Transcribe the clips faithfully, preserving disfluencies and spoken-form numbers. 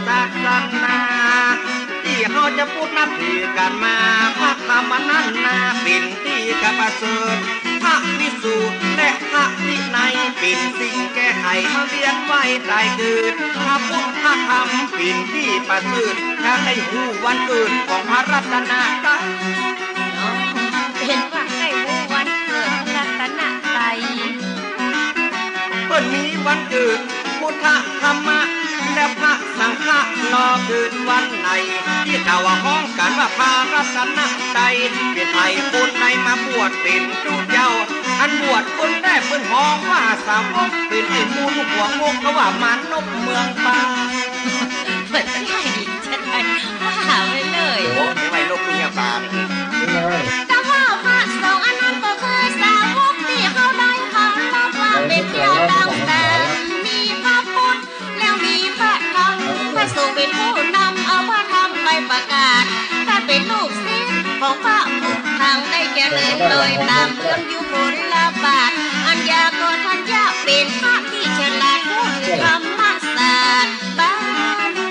ศาสนา ตี้เฮาจะพูดนับถือกั๋นมา พระธรรมนั้นนา เป๋นตี้จะประเสริฐ พระวิสุทธิ์และพระวินัย เป๋นสิ่งแก้ไข มาเวียนว่ายต๋ายเกิด พระพุทธพระธรรม เป๋นตี้ประเสริฐ จะได้ฮู้วันเกิดของพระรัตนตรัย เป๋นว่าได้ฮู้วันเกิดพระรัตนตรัย เปิ้นมีวันเกิดพุทธ ธรรมะ และพระสังฆะ ลอเกิดวันไหน ตี้เขาว่าฮ้องกั๋นว่าพระรัตนตรัย เป๋นใผคนใดมาบวชเป๋นตุ๊เจ้า อันบวชคนแรกเปิ้นฮ้องว่าสาวก เป๋นไอ้หมู่ลูกหัวงก เขาว่ามานพเมืองปาน เปิดได้ดีจังเลย ว่าไปเลย โอ้ ไม่ไหวนกเมืองปาน แต่ว่าพระสงฆ์อันนั้นก็คือสาวกตี้เขาได้เคารพว่าเป๋นเจ้าตังสาม มีพระพุทธ แล้วมีพระธรรม พระสงฆ์เป๋นผู้นำเอาพระธรรมไปประกาศ ถ้าเป๋นลูกศิษย์ของพระพุทธทางได้เจริญรอยต๋ามเรื่องอยู่คนละบาท อันยาก็ทัญญะเป๋นพระตี้ฉลาดพูดธรรมศาสตร์บาลี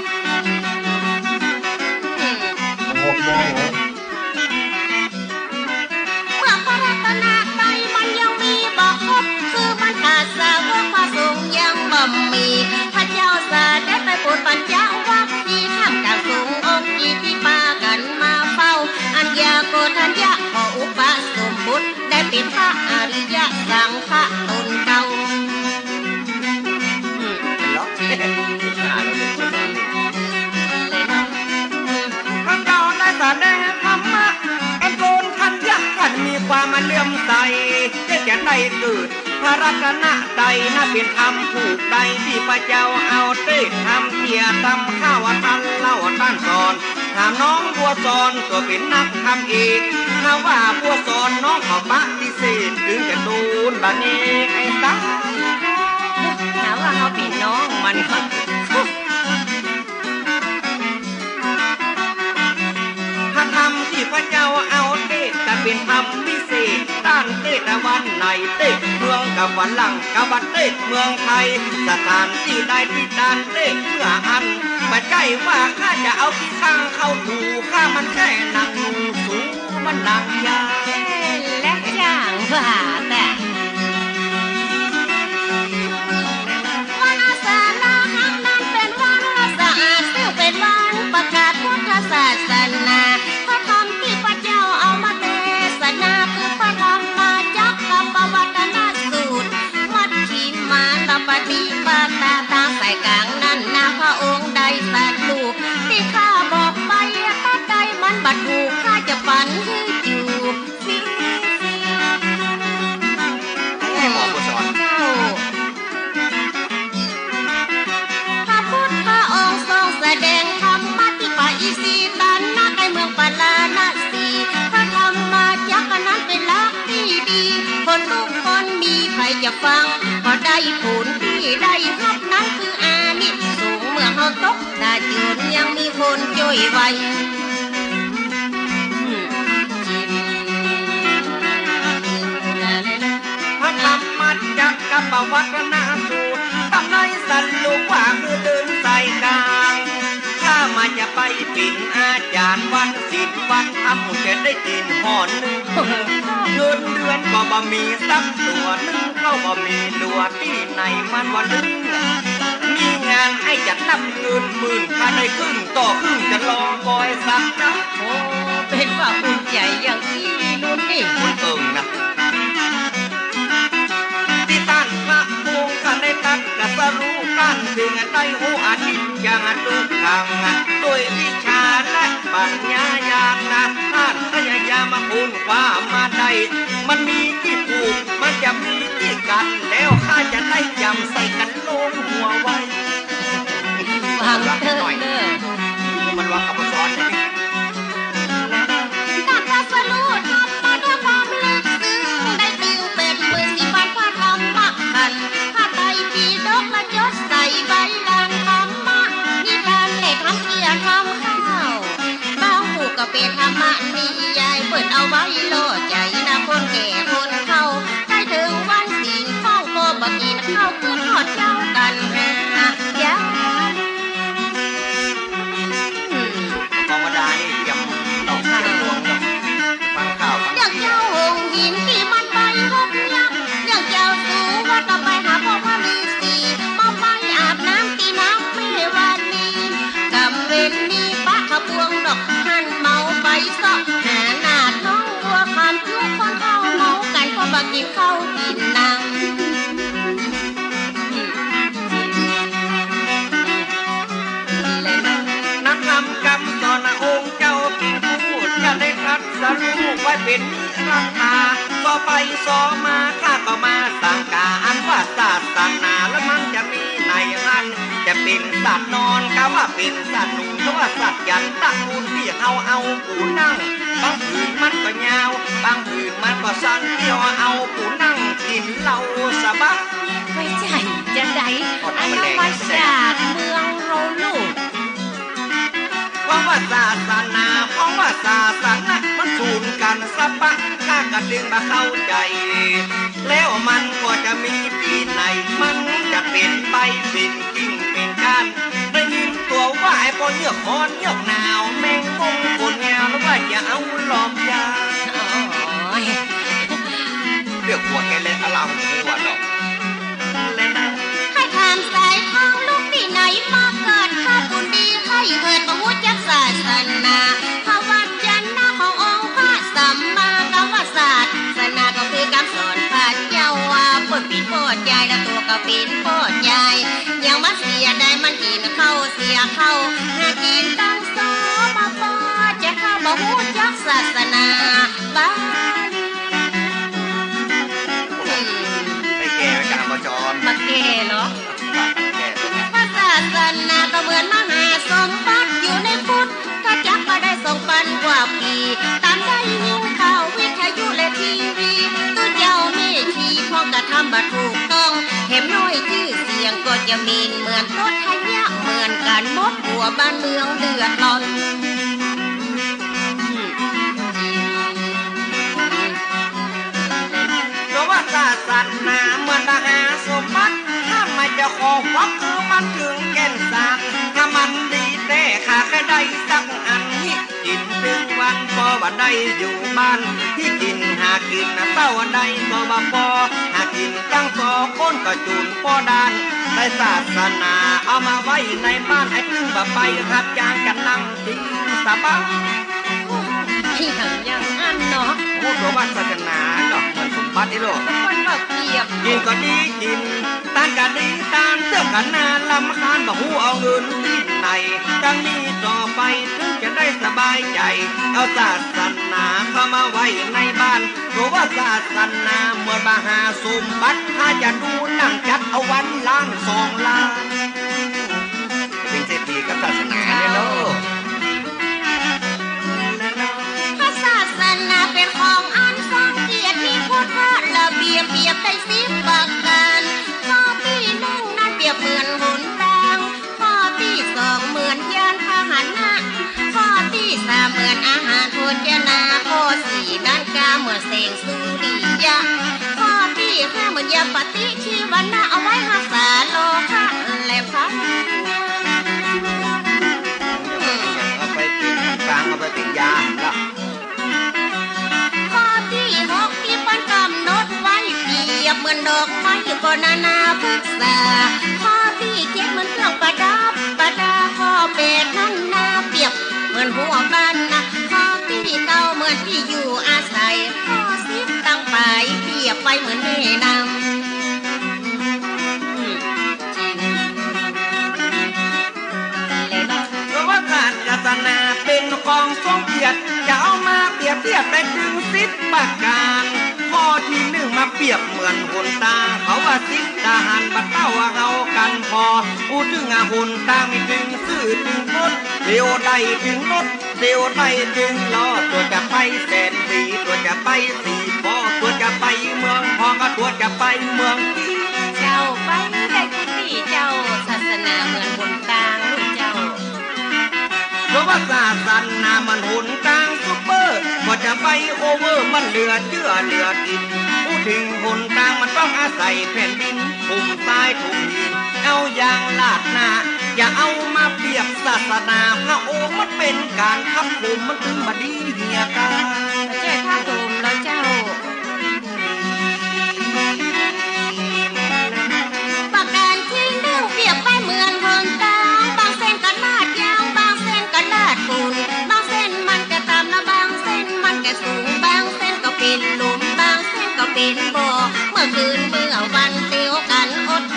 เมื่อพระรัตนตรัยมันยังมีบ่ครบ คือมันขาดสาวกพระสงฆ์ยังบ่มี พระเจ้าเสด็จไปโปรดปัญจวัคคีย์ ท่ามกลางสงฆ์องค์กีที่ปากั๋นมาเฝ้า อันยาโกณฑัญญะขออุปสมบท ได้เป๋นพระอริยสังฆะต๋นเก่า อืม พระเจ้าได้แสดงธรรมะ อันโกณฑัญญะท่านมีความเลื่อมใส ตี้จะได้เกิดพระรัตนตรัยนะ เป๋นธรรมผูกใดตี้พระเจ้าเอาเตศน์ธรรมเตียธรรมข้าวต้านเล่าต้านสอน ถามน้องบัวสอน ตั๋วเป๋นนักธรรมเอก ถ้าว่าบัวสอนน้องขอปฏิเสธ ตึงจะโดนบาดเองไอ้ต๋าย หาว่าเฮาเป๋นน้องมัน พระธรรมตี้พระเจ้าเอาเตศน์ จะเป๋นธรรมวิเศษ ต้านเตศน์วันไหน เตศน์เมืองกับฝรั่ง กับว่าเตศน์เมืองไทย สถานตี้ใดตี้ต้านเตศน์เมื่ออั้น บ่ใจ้ว่าข้าจะเอาขี้ข้างเข้าถู ข้ามันแค่หนังหมูสูง มันหนังยา และจ้างว่าแต่ วันอาสาฬหะนั้นเป๋นวันสะอาด ซึ่งเป๋นวันประกาศพุทธศาสนา พระธรรมตี้พระเจ้าเอามาเตสนา คือพระธรรมจักรกัปปวัตตนสูตร มัชฌิมาลปฏิปทา ตางสายกลางนั้นนา พระองค์ได้สรุป ตี้ข้าบอกไป ถ้าใดมันบ่ถูก ข้าจะปั๋นหื้อจูบฟรีๆ โอ้ หมอบัวสอน เจ้า พระพุทธพระองค์ทรงแสดงธรรมะตี้ป่าอิสิตนนะ ใก้เมืองปาราณสี พระธรรมจักรนั้นเป๋นหลักตี้ดี คนทุกคนมีใผจะฟัง ก็ได้ผลตี้ได้ฮับ นั้นคืออานิสงส์ เมื่อเฮาตกตาจนยังมีคนจ้วยไว้ พระธรรมจักรกัปปวัตตนสูตร ตางในสรุปว่าคือเติมสายกลาง ถ้ามาจะไปเป๋นอาจ๋ารย์วันศีลวันธรรม จะได้กิ๋นห่อนึ่ง เงินเดือนก็บ่มีสักตั๋วนึ่ง ข้าวบ่มีเหลือตี้ไหนมันบ่นึ่ง มีงานไอ้จะนับเงินหมื่น ถ้าได้ครึ่งต่อครึ่งจะลองกอยสักนะ โอ้ เป๋นว่าอุ่นใจ๋อย่างอี้ลุนนี่ อุ่นเอิงนะ ตี้ต้านพระองค์ท่านได้ตรัสรู้ ต้านจึงได้ฮู้อนิจจังทุกขัง ด้วยวิชชาและปัญญาญาณ ต้านพยายามค้นคว้ามาได้ มันมีตี้ผูก มันจะมีตี้กั๋น แล้วข้าจะได้จ๋ำใส่กั๋นโลงหัวไว้ ฟังเต๊อะ มันว่าคำสอน นักตรัสรู้ธรรมะด้วยความลึกซึ้ง ได้ตึงเป๋นหมื่นสี่พันพระธรรมขันธ์ พระไตรปิฎกมาจดใส่ใบลานธรรมะ นิทานและธรรมเตียรธรรมข้าว บางผู้ก็เป๋นธรรมนิยาย เปิ้นเอาไว้ล่อใจ๋นะคนแก่คนเฒ่า ใก้เถิงวันศีลเข้าก็บ่กิ๋นข้าว คือทอดเจ้ากั๋นหาเจ้า เข้ากิ๋นน้ำ นักธรรมกำสอนนะองค์เจ้าปิงผู้ จะได้ตรัสรู้ไว้เป๋นนิรันดร์ ต่อไปต่อมาข้าก็มาสังเกต อันว่าศาสนาแล้วมันจะมีในหั้น จะเป๋นสัตว์นอน กาว่าเป๋นสัตว์หนุน กาว่าสัตว์หยัน ตระกูลตี้เฮาเอาปูนั่ง บางผืนมันก็ยาว บางผืนมันก็สั้น ตี้เฮาเอาปูนั่งกิ๋นเหล้าสะบะ ไว้ใจ๋จะใด อันนั้นมาจากเมืองเฮาลูก เพราะว่าศาสนา เพราะว่าศาสนา มันสูนกั๋นสะบะ ข้าก็จึงบ่เข้าใจ๋ แล้วมันก็จะมีตี้ไหน มันจะเป๋นใบเป๋นกิ่งเป๋นก้าน ได้ยินตั๋วว่าไอ้ป้อเยือกฮ้อนเยือกหนาว แมงมุมขนยาว แล้วว่าจะเอาหลอกยา โอ้ย เลือกหัวแกเล่นอะลามหัวเนาะ ใค่ถามสายทองลูกตี้ไหนมาเกิด ถ้าบุญดีใค่เกิดบ่ฮู้จักศาสนา พระวจนะขององค์พระสัมมา กาว่าศาสนาก็คือกำสอนพระเจ้า ว่าเปิ้นเป๋นป้อจาย แล้วตั๋วก็เป๋นป้อจาย ยังมาเสียดายมันกิ๋นข้าวเสียข้าว หากิ๋นตังสปป จะข้าบ่ฮู้จักศาสนาบาลี อืม ไม่แก่ไม่กล้ามาจอน มาแก่เหรอ ว่าศาสนาก็เหมือนมหาสมบัติอยู่ในพุทธจักร บ่ได้สองปันกว่าปี๋ ต๋ามได้ยินข่าววิทยุและทีวี ตุ๊เจ้าแม่ชีพ่องกระทำบ่ถูกต้อง แถมน้อยจื้อเสียงก็จะหมิ่นเหมือนต้นทะยะเหมือนกั๋น หมดกั๋วบ้านเมืองเดือดร้อน เพราะว่าศาสนาเหมือนมหาสมบัติ ถ้ามันจะขอควักคือมันถึงแก่นสาร ถ้ามันดีแต๊ข้าก็ได้สักอัน หิกิ๋นตึงวันปอบ่ได้อยู่บ้าน หิกิ๋นหากิ๋นเต้าใดก็บ่ปอ หากิ๋นตังสองคนก็จูนป้อด้าน ได้ศาสนาเอามาไว้ในบ้าน ไอ้ตึงบ่ไปฮับจ้างกั๋นนั่ง สบาย ตี้หยังอย่างอั้นเนาะ โอ้ ตั๋วว่าศาสนาเนาะ เหมือนสมบัติไอ้โลก มันบ่เปรียบ กิ๋นก็ดีกิ๋น ตานก็ดีตาน เสื้อก็น่ารำคาญ บ่ฮู้เอาเงินตี้ไหน ตังนี้ต่อไปถึงจะได้สบายใจ๋ เอาศาสนาเข้ามาไว้ในบ้าน ตั๋วว่าศาสนาเหมือนมหาสมบัติ ถ้าจะดูนั่งจัดเอาวันล้านสองล้าน เป๋นเศรษฐีกับศาสนาเนี่ยเนาะ พระศาสนาเป๋นของอันทรงเกียรติ มีพุทธระเบียบเปรียบได้สิบประก๋าน ข้อตี้นึ่งนั้นเปรียบเหมือนหนตาง ข้อตี้สองเหมือนยานพาหนะ ข้อตี้สามเหมือนอาหารโภชนา ข้อสี่นั้นกาเหมือนแสงสุริยะ ข้อตี้ห้าเหมือนยาปฏิชีวนะ เอาไว้ฮักษาโรคะและภัย เอาไปกิ๋นตาง เอาไปเป๋นยาละ ข้อตี้หกตี้เปิ้นกำหนดไว้ เปรียบเหมือนดอกไม้ก็นานาพฤกษา ข้อตี้เจ็ดเหมือนเครื่องประดับประดา ข้อแปดนั้นนาเปรียบเหมือนหัวบ้านนา ข้อตี้เก้าเหมือนตี้อยู่อาศัย ข้อสิบตังป๋ายเปรียบไว้เหมือนแม่น้ำ เพราะว่าศาสนาเป๋นของทรงเกียรติ จะเอามาเปรียบเทียบได้ถึงสิบประก๋าน ข้อตี้นึ่งมาเปรียบเหมือนหนตาง เขาว่าสิทธาหารบ่เต้าเฮากั๋นผ่อ อู้เถิงหนตางมีเถิงซื่อเถิงคด เตียวได้เถิงรถ เตียวได้เถิงล้อ ตั๋วจะไปแสนสี ตั๋วจะไปสีปอ ตั๋วจะไปเมืองพอง ตั๋วจะไปเมืองจีน เจ้าไปได้กู้ตี้เจ้า ศาสนาเหมือนหนตางลูกเจ้า เพราะว่าศาสนามันหนตางซุปเปอร์ ก็จะไปโอเวอร์ มันเหลือเจื้อเหลือกิ๋น อู้เถิงหนตางมันต้องอาศัยแผ่นดิน ถมทรายถมหิน เอายางลาดหน้า อย่าเอามาเปรียบศาสนา พระองค์มันเป๋นก๋านทับถม มันตึงบ่ดีเหียกา ใจ้ ทับถมแล้วเจ้า ประก๋านตี้นึ่งเปรียบไปเหมือนหนตาง บางเส้นก็ลาดยาง บางเส้นก็ลาดปู๋น บางเส้นมันก็ต่ำ และบางเส้นมันก็สูง บางเส้นก็เป๋นหลุม บางเส้นก็เป๋นบ่อ คืนเมื่อวันเตียวกั๋น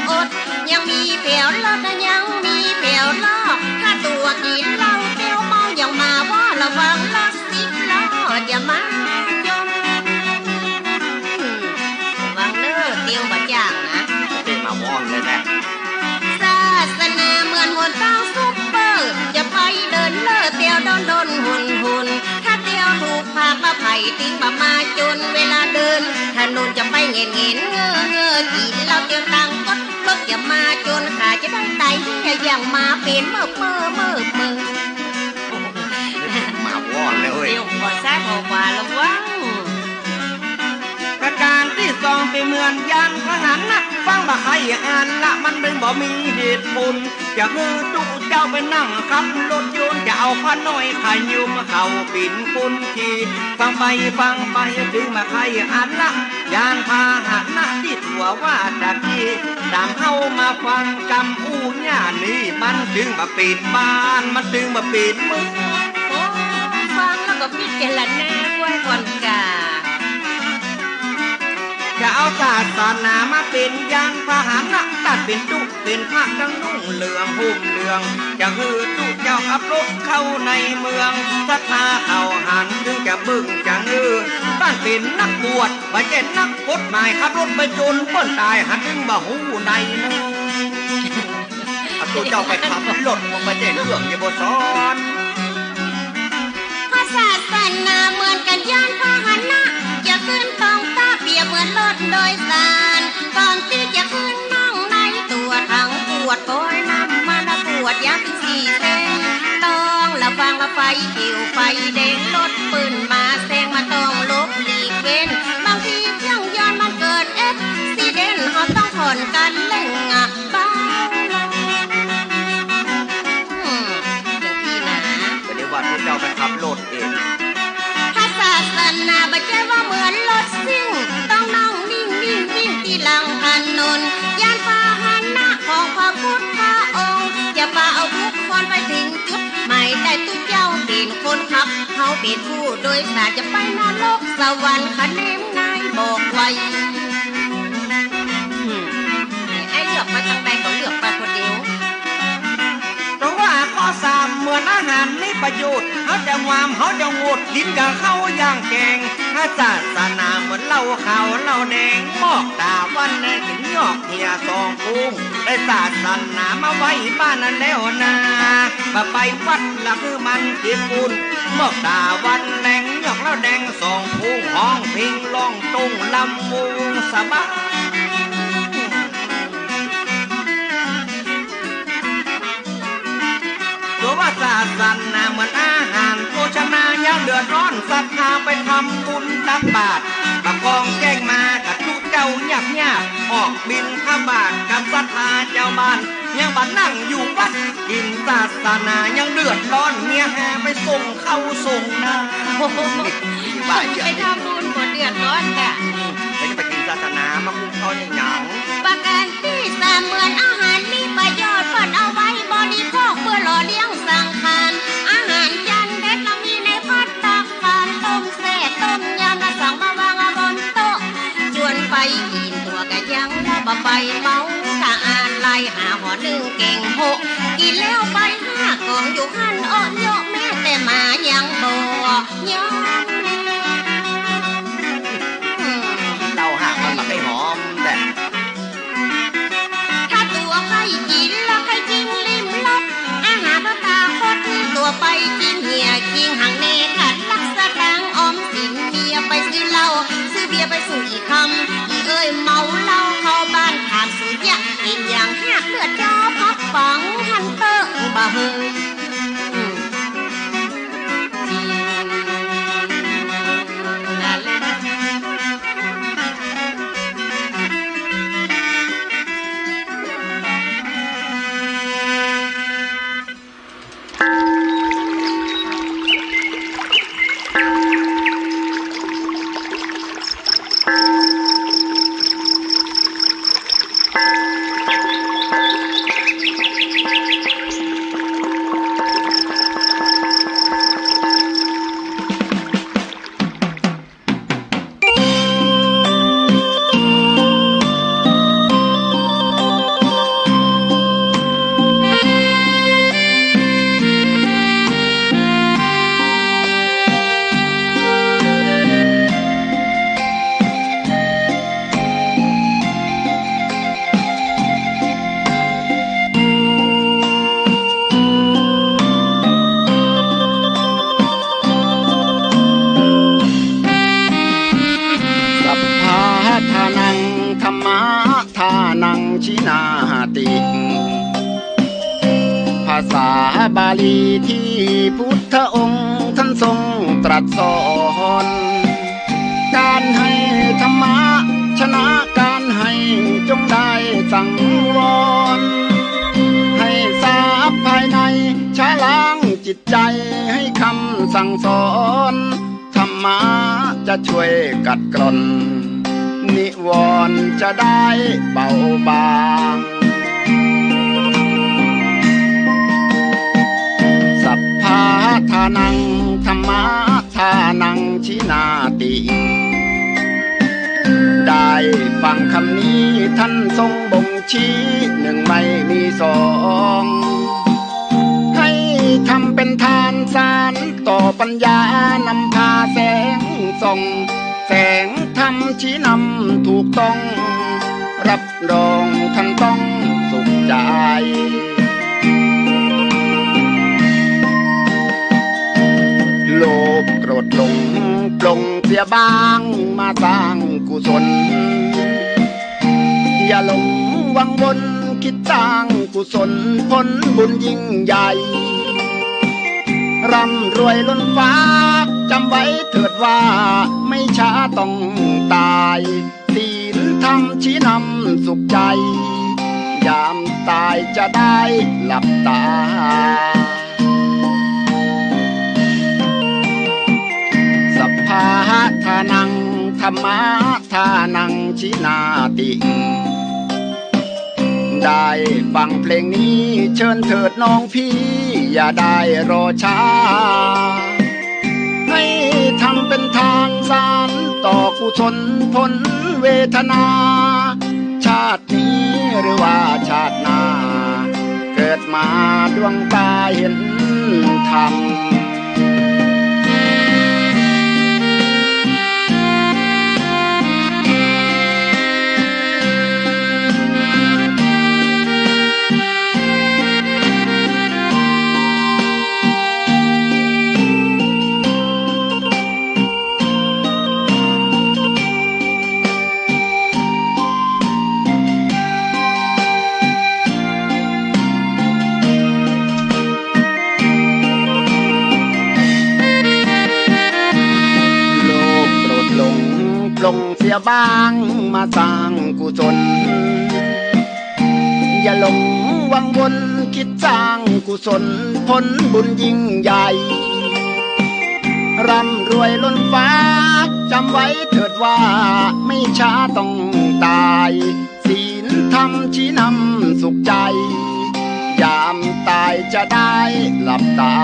อดๆ ยังมีแผวลอด ยังมีแผวลอด ถ้าตั๋วกิ๋นเหล้าเตียวเมา ยังมาว่อ ระวังรถสิบล้อจะมาจน ระวังเน่อ เตียวบ่าจ้างนะ เตียวมาว่อเลยนะ ศาสนาเหมือนหนตางซุปเปอร์ จะไปเดินเล่อเตียวด้นๆ หุนๆ ถ้าเตียวถูกผลักว่าไผ่ตึงบ่มาจน เวลาเดินถนนจะไปเหงนๆ เง่อๆ กิ๋นเหล้าเตียวตังค์กด รถจะมาจน ข้าจะได้ไตเตี้ยอย่างมาเป๋นเม่อเปอเม่อเปอ มาว่อเลย เตียวขวาซ้ายขวาขวา ระวัง ประก๋านตี้สองเป๋นเหมือนยานพาหนะ ฟังบ่ใค่อันละ มันตึงบ่มีเหตุผล จะหื้อตุ๊เจ้าไปนั่งขับรถยนต์ จะเอาป้าน้อยขยุมเขาเป๋นคนขี่ ฟังไปฟังไปตึงบ่ใค่อันละ ยานพาหนะตี้ตั๋วว่าตะกี้ ต๋ามเฮามาฟังกำอู้ย่านี่ มันตึงบ่เป๋นบ้าน มันตึงบ่เป๋นเมือง โอ้ ฟังแล้วก็พิจารณาไว้ก่อนก่า จะเอาศาสนามาเป๋นยานพาหนะ ตัดเป๋นตุ๊เป๋นพระ ตึงนุ่งเหลืองห่มเหลือง จะหื้อตุ๊เจ้าขับรถเข้าในเมือง ศรัทธาเขาหันตึงจะเบิ่งจะเงอ ต้านเป๋นนักบวช บ่ใจ้นักกฎหมาย ขับรถไปจนเปิ้นต๋าย หันตึงบ่ฮู้ในเนาะ เอาตุ๊เจ้าไปขับรถ มันบ่ใจ้เรื่อง อย่าบ่สอน เพราะศาสนาเหมือนกั๋นยานพาหนะ จะขึ้นต้องตาเปรียบเหมือนรถโดยสาร ก่อนตี้จะขึ้นนั่งในตั๋วถังขวด ปอยน้ำมันขวดยาเป๋นสี่แสน ต้องระวังว่าไฟเขียวไฟแดง รถปื๊ดมาแซง บ่าต้องหลบหลีกเว้น บางทีเครื่องยนต์มันเกิดอุบัติเหตุ เฮาต้องผ่อนคันเร่งอะ เบาลง อืม อย่างนี้นะ ก็เดี๋ยวว่าตุ๊เจ้าไปขับรถเอง ถ้าศาสนาบ่ใจ้ว่าเหมือนรถซิ่ง ต้องนั่งนิ่งๆ วิ่งตี้หลังถนน ยานพาหนะของพระพุทธองค์ จะพาเอาบุคคลไปถึงจุดหมายได้ ตุ๊เจ้าเป๋นคนขับ เฮาเป๋นผู้โดยสาร จะไปนรกสวรรค์คะแนนนายบอกไว้ อืม ไอ้เลือกไปตางใดก็เลือกไปคนเดียว เพราะว่าข้อสามเหมือนอาหารมีประโยชน์ เฮาจะหวาม เฮาจะงดกิ๋นกับข้าวอย่างแกง ถ้าศาสนาเหมือนเหล้าขาวเหล้าแดง มอกต๋าวันแลงกิ๋นยอกเหียสองโป้ง ได้ศาสนามาไว้บ้านนั้นแล้วนา บ่ไปวัดละหื้อมันเจ็บปูน มอกต๋าวันแลงยอกเหล้าแดงสองโป้ง ฮ้องเพลงร้องโต้งลำวงสบาย ตัวว่าศาสนาเหมือนอาหารโภชนา ยังเดือดร้อนศรัทธาไปทำบุญตักบาตร บ่ากองแจ้งมากับตุ๊เจ้าเยียบๆ ออกบิณฑบาตกับศรัทธาเจ้าบ้าน ยังบ่านั่งอยู่วัดกิ๋นศาสนา ยังเดือดร้อนเมียหาไปส่งข้าวส่งน้ำ โอ้โห นี่ว่าเยอะ ไปทำบุญบ่เดือดร้อนก่ะ อืม ไปจะไปกิ๋นศาสนามาคุกเข้าอย่างหยัง ประก๋านตี้สามเหมือนอาหารมีประโยชน์ เปิ้นเอาไว้บริโภคเปื้อหล่อเลี้ยงสังขาร อาหารจานเด็ดละมีในภัตตาคาร ต้มแซ่บต้มยำละสั่งมาวางเอาบนโต๊ะ จวนไปกิ๋นตั๋วก็ยังว่าบ่ไปเมา ถ้าอ่านไล่หาหอนึ่งเก่งโห กิ๋นแล้วไปห้ากล่องอยู่หั้น โอะโยะ แม้แต่หมายังบ่ยอม อืม เหล้าห้ามันบ่ใค่อยหอมแต่ ถ้าตั๋วใค่กิ๋นละใค่กิ๋นลิ้มรส อาหารตาคด ตั๋วไปกิ๋นเหียคิงหังเน ขัดลักสตางค์ออมสิน เมียไปซื้อเหล้า ซื้อเบียร์ไปสู่อีกคำ อีเอ้ยเมาเหล้าเข้าบ้าน ถามสูเยียะ กิ๋นอย่างหากเลือดจอพับฝังหันเต๊อะบ่หื้อ อืม นั่นแหละ ชินาติ ภาษาบาลีตี้พุทธองค์ท่านทรงตรัสสอน ก๋านหื้อธรรมะชนะก๋านหื้อ จงได้สังวร หื้อทรัพย์ภายในชะล้างจิตใจ๋ หื้อคำสั่งสอน ธรรมะจะช่วยขัดเกลา นิวรณ์จะได้เบาบาง สัพพะทานัง ธัมมะทานัง ชินาติ ได้ฟังคำนี้ท่านทรงบ่ง ชี้นึ่งไม่มีสอง หื้อธรรมเป๋นทานสานต่อปัญญา นำพาแสงส่อง แสงธรรมชี้นำถูกต้อง รับรองท่านต้องสุขใจ๋ โลภโกรธหลงปลงเสียบ้าง มาสร้างกุศล อย่าหลงวังวน กึ๊ดสร้างกุศล ผลบุญยิ่งใหญ่ ร่ำรวยล้นฟ้า จ๋ำไว้เถิดว่า ไม่ช้าต้องต๋าย ศีลธรรมชี้นำสุขใจ๋ ยามต๋ายจะได้หลับต๋า สัพพะทานัง ธัมมะทานัง ชินาติ ได้ฟังเพลงนี้เชิญเถิดน้องพี่ อย่าได้รอช้า หื้อธรรมเป๋นทานสานต่อกุศล ผลเวทนา ชาตินี้หรือว่าชาติหน้า เกิดมาดวงต๋าเห็นธรรม โลภโกรธหลงปลงเสียบ้าง มาสร้างกุศล อย่าหลงวังวน กึ๊ดสร้างกุศล ผลบุญยิ่งใหญ่ ร่ำรวยล้นฟ้า จ๋ำไว้เถิดว่า ไม่ช้าต้องต๋าย ศีลธรรมชี้นำสุขใจ๋ ยามต๋ายจะได้หลับต๋า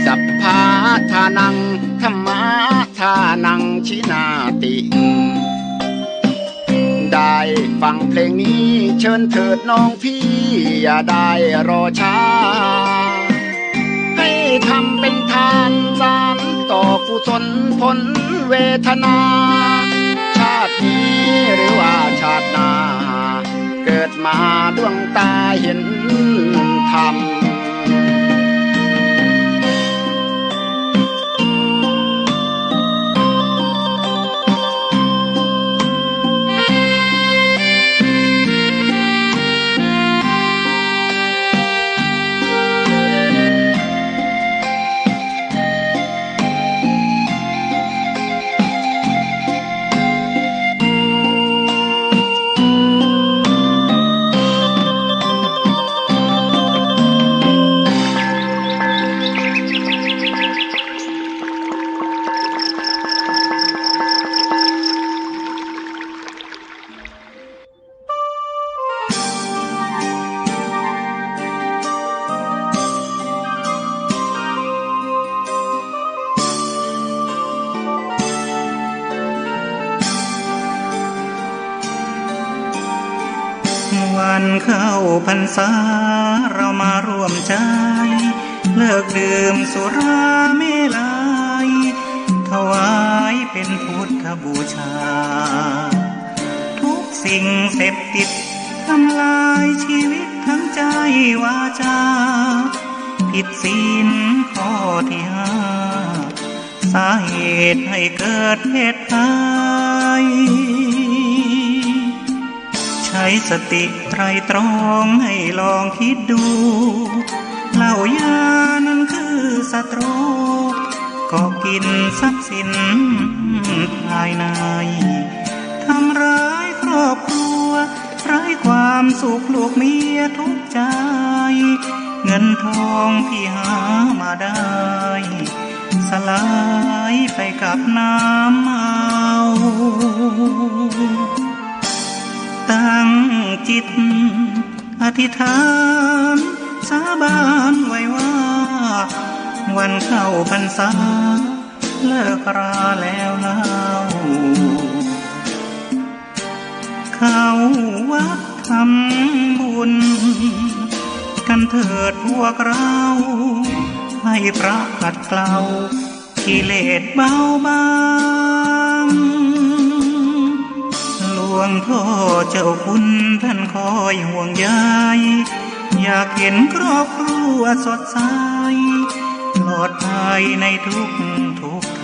สัพพะทานัง ธัมมะทานัง ชินาติ ได้ฟังเพลงนี้เชิญเถิดน้องพี่ อย่าได้รอช้า หื้อธรรมเป๋นทานสานต่อกุศล ผลเวทนา ชาตินี้หรือว่าชาติหน้า เกิดมาดวงต๋าเห็นธรรม วันเข้าพรรษาเรามาร่วมใจ เลิกดื่มสุราเมรัย ถวายเป็นพุทธบูชา ทุกสิ่งเสพติดทำลายชีวิตทั้งใจวาจา ผิดศีลข้อที่ห้า สาเหตุให้เกิดเพศภัย สติไตร่ตรองให้ลองคิดดู เหล้ายานั้นคือศัตรู เกาะกินทรัพย์สินภายใน ทำร้ายครอบครัว ไร้ความสุขลูกเมียทุกข์ใจ เงินทองที่หามาได้ สลายไปกับน้ำเมา ตั้งจิตอธิษฐาน สาบานไว้ว่า วันเข้าพรรษา เลิกราแล้วเล่า เข้าวัดทำบุญ กันเถิดพวกเรา ให้พระขัดเกลา กิเลสเบาบาง หลวงพ่อเจ้าคุณท่านคอยห่วงใย อยากเห็นครอบครัวสดใส ปลอดภัยในทุกทุกท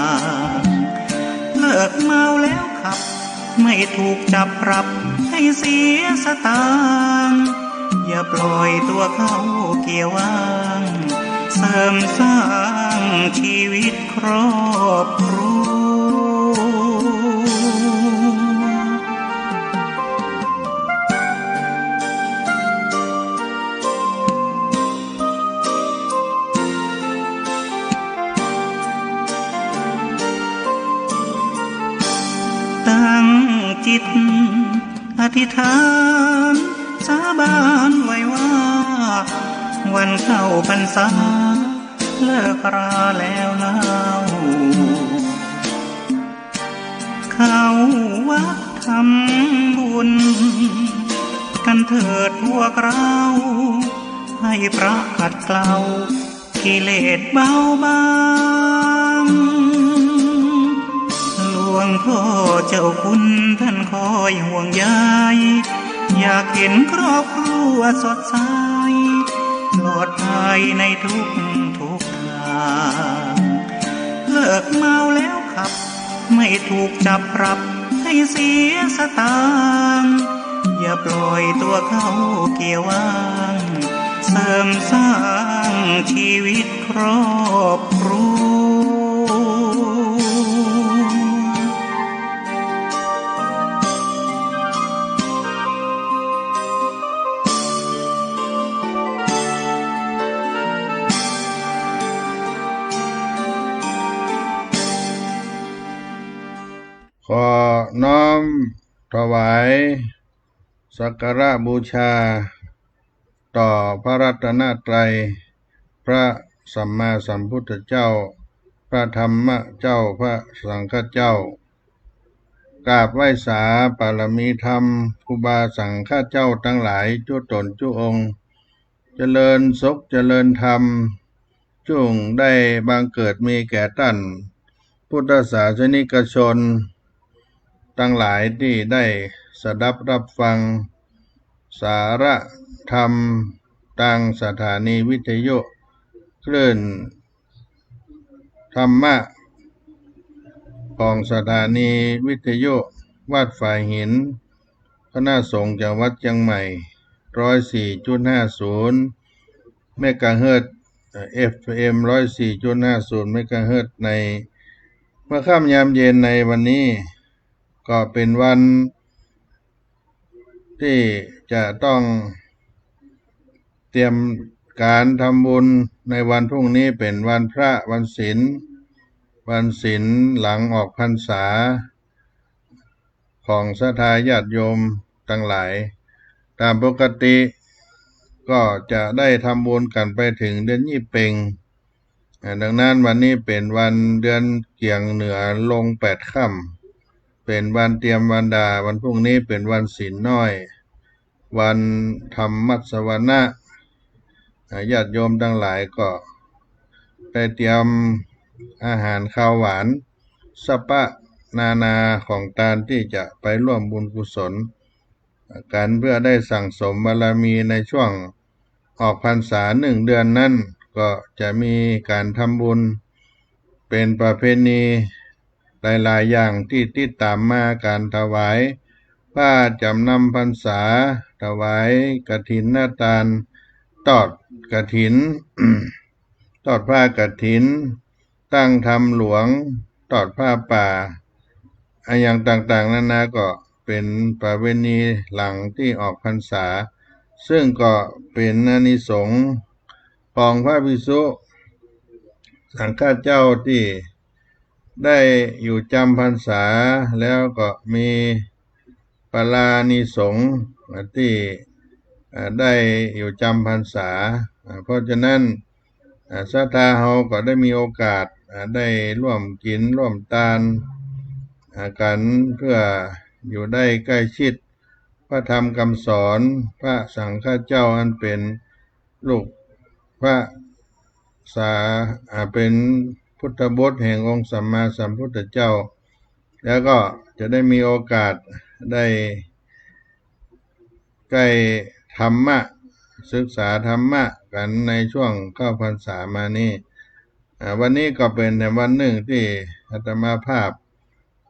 าง เลิกเมาแล้วขับ ไม่ถูกจับปรับให้เสียสตางค์ อย่าปล่อยตัวเข้าเกียร์ว่าง เสริมสร้างชีวิตครอบครัว ตั้งจิตอธิษฐาน สาบานไว้ว่า วันเข้าพรรษา เลิกราแล้วเล่า เข้าวัดทำบุญ กันเถิดพวกเรา ให้พระขัดเกลา กิเลสเบาบาง หลวงพ่อเจ้าคุณท่านคอยห่วงใย อยากเห็นครอบครัวสดใส ปลอดภัยในทุกทุกทาง เลิกเมาแล้วขับ ไม่ถูกจับปรับให้เสียสตางค์ อย่าปล่อยตัวเข้าเกียร์ว่าง เสริมสร้างชีวิตครอบครัว ขอน้อมถวายสักการะบูชา ต่อพระรัตนตรัย พระสัมมาสัมพุทธเจ้า พระธรรมเจ้า พระสังฆเจ้า กราบไหว้สาบารมีธรรม ครูบาสังฆเจ้าตังหลายจุ๊ต๋นจุ๊องค์ เจริญสุขเจริญธรรม จุ่งได้บังเกิดมีแก่ต้านพุทธศาสนิกชนตังหลายตี้ได้สดับรับฟังสาระธรรมตางสถานีวิทยุคลื่นธรรมะ ของสถานีวิทยุวัดฝายหิน คณะสงฆ์จังหวัดเจียงใหม่ ร้อยสี่จุดห้าศูนย์ เมกะเฮิรตซ์ เอ่อ เอฟเอ็ม ร้อยสี่จุดห้าศูนย์ เมกะเฮิรตซ์ ในเมื่อค่ำยามเย็นในวันนี้ ก็เป๋นวันตี้จะต้องเตรียมก๋านทำบุญในวันพรุ่งนี้ เป๋นวันพระ วันศีล วันศีลหลังออกพรรษา ของศรัทธาญาติโยมตังหลาย ต๋ามปกติก็จะได้ทำบุญกั๋นไปเถิงเดือนยี่เป็ง อ่า ดังนั้นวันนี้เป๋นวันเดือนเกียงเหนือลงแปดค่ำ เป๋นวันเตรียมวันดา วันพรุ่งนี้เป๋นวันศีลน้อย วันธรรมสวนะ อ่า ญาติโยมตังหลายก็ได้เตรียมอาหารคาวหวาน สัพพะนานาของตานตี้จะไปร่วมบุญกุศลกั๋น เพื่อได้สั่งสมบารมีในช่วงออกพรรษาหนึ่งเดือนนั้น ก็จะมีก๋านทำบุญเป๋นประเพณีหลายๆ อย่างตี้ติดต๋ามมา ก๋านถวาย ผ้าจ๋ำนำพรรษา ถวายกฐินทาน ตอดกฐิน ตอดผ้ากฐิน ตั้งธรรมหลวง ตอดผ้าป่า อะหยังต่างๆ นานา ก็เป๋นประเวณีหลังตี้ออกพรรษา ซึ่งก็เป๋นอานิสงส์ของพระภิกษุสังฆเจ้าตี้ได้อยู่จำพรรษา แล้วก็มี ปาลานิสงส์ตี้ อ่า ได้อยู่จำพรรษา อ่า เพราะฉะนั้น อ่า ศรัทธาเฮาก็ได้มีโอกาส อ่า ได้ร่วมกิ๋นร่วมตาน อ่า กั๋น เปื้ออยู่ได้ใก้ชิดพระธรรมกำสอนพระสังฆเจ้าอันเป๋น ลูกพระสา อ่า เป๋นพุทธบุตรแห่งองค์สัมมาสัมพุทธเจ้า แล้วก็จะได้มีโอกาสได้ใก้ธรรมะ ศึกษาธรรมะกั๋นในช่วงเข้าพรรษามานี้ อ่า วันนี้ก็เป๋นแถมวันนึ่งตี้อาตมาภาพ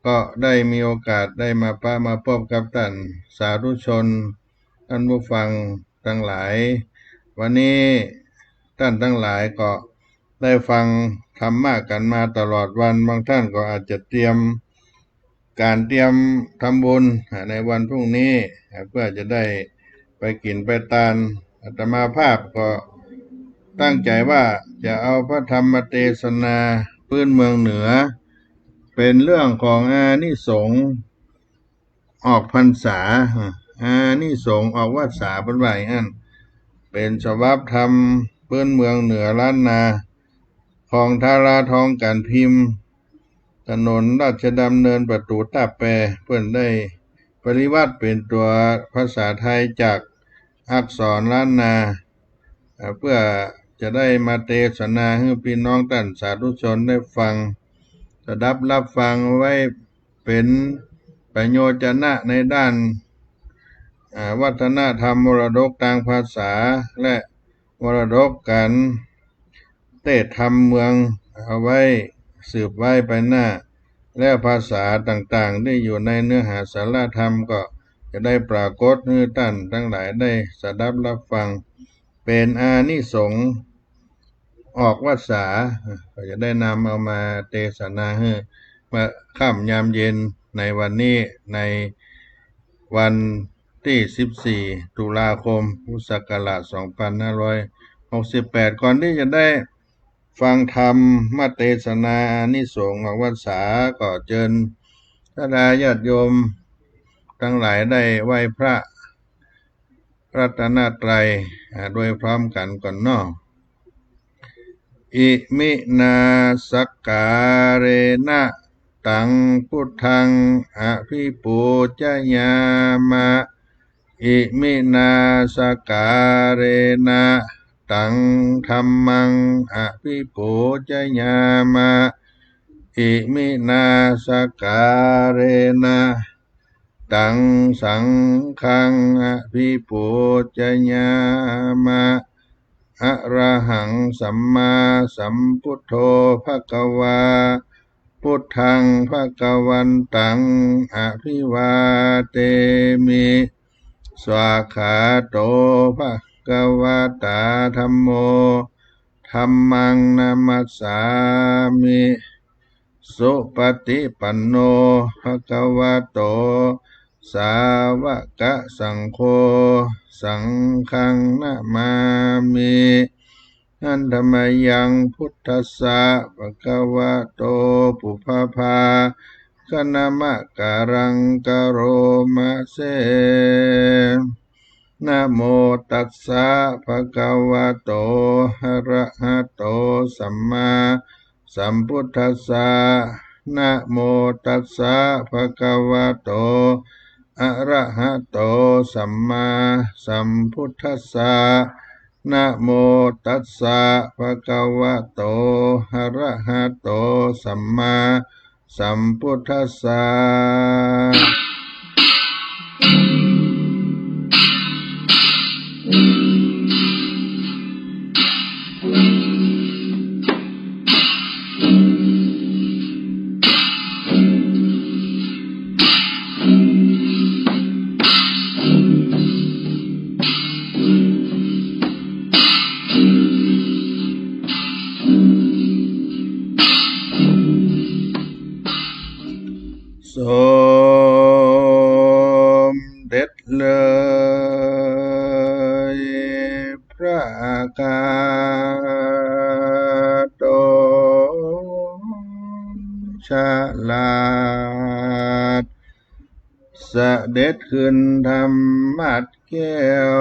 ก็ได้มีโอกาสได้มาปะมาปบกับต้านสาธุชน ต้านผู้ฟังตังหลาย วันนี้ต้านตังหลายก็ได้ฟังธรรมะกั๋นมาตลอดวัน บางต้านก็อาจจะเตรียม ก๋านเตรียมทำบุญ อ่า ในวันพรุ่งนี้ อ่า เปื้อจะได้ไปกิ๋นไปตาน อาตมาภาพก็ตั้งใจ๋ว่าจะเอาพระธรรมเตสนาปื๊นเมืองเหนือ เป๋นเรื่องของอานิสงส์ออกพรรษา อานิสงส์ออกวัสสา เปิ้นว่าอย่างนั้น เป๋นฉบับธรรมปื๊นเมืองเหนือล้านนา ของธาราทองก๋านพิมพ์ ถนนราชดำเนิน ประตู๋ต้าแป เปิ้นได้ปริวรรตเป๋นตั๋วภาษาไทยจากอักษรล้านนา เอ่อ เปื้อจะได้มาเตสนาหื้อปี้น้องต้านสาธุชนได้ฟัง สดับฮับฟังเอาไว้เป๋นประโยชนะในด้าน อ่า วัฒนธรรมมรดกตางภาษา และมรดกก๋านเตสน์ธรรมเมืองเอาไว้สืบไว้ไปหน้า แล้วภาษาต่างๆ ตี้อยู่ในเนื้อหาสาระธรรมก็จะได้ปรากฏหื้อต้านตังหลายได้สดับฮับฟัง เป๋นอานิสงส์ออกวัสสา ก็จะได้นำเอามาเตสนาหื้อเมื่อค่ำยามเย็นในวันนี้ ในวันตี้สิบสี่ ตุลาคม พุทธศักราช สองพันห้าร้อยหกสิบแปด ก่อนตี้จะได้ฟังธรรมเตสนาอานิสงส์ออกวัสสา ก็เจิญศรัทธาญาติโยมตังหลายได้ไหว้พระ รัตนตรัย อ่า โดยพร้อมกั๋นก่อนเนาะ อิมินาสักการะนะ ตังพุทธังอภิปูจยามะ อิมินาสักการะนะ ตังธัมมังอภิปูจยามะ อิมินาสักการะนะ ตังสังฆังอภิปูจยามะ อะระหังสัมมาสัมพุทโธภะคะวา พุทธังภะคะวันตังอภิวาเทมิ สวากขาโตภะคะวะตาธัมโม ธัมมังนะมัสสามิ สุปะติปันโนภะคะวะโต สาวะกะสังโฆ สังฆังนะมามิ หันทะมะยังพุทธัสสะภะคะวะโต ปุพพะภาคะนะมะกะรังกะโรมะเส นะโมตัสสะภะคะวะโต อะระหะโต สัมมาสัมพุทธัสสะ นะโมตัสสะภะคะวะโต อะระหะโต สัมมาสัมพุทธัสสะ นะโมตัสสะภะคะวะโต อะระหะโต สัมมาสัมพุทธัสสะ คาตนฉลาด เสด็จขึ้นธรรมัสน์แก้ว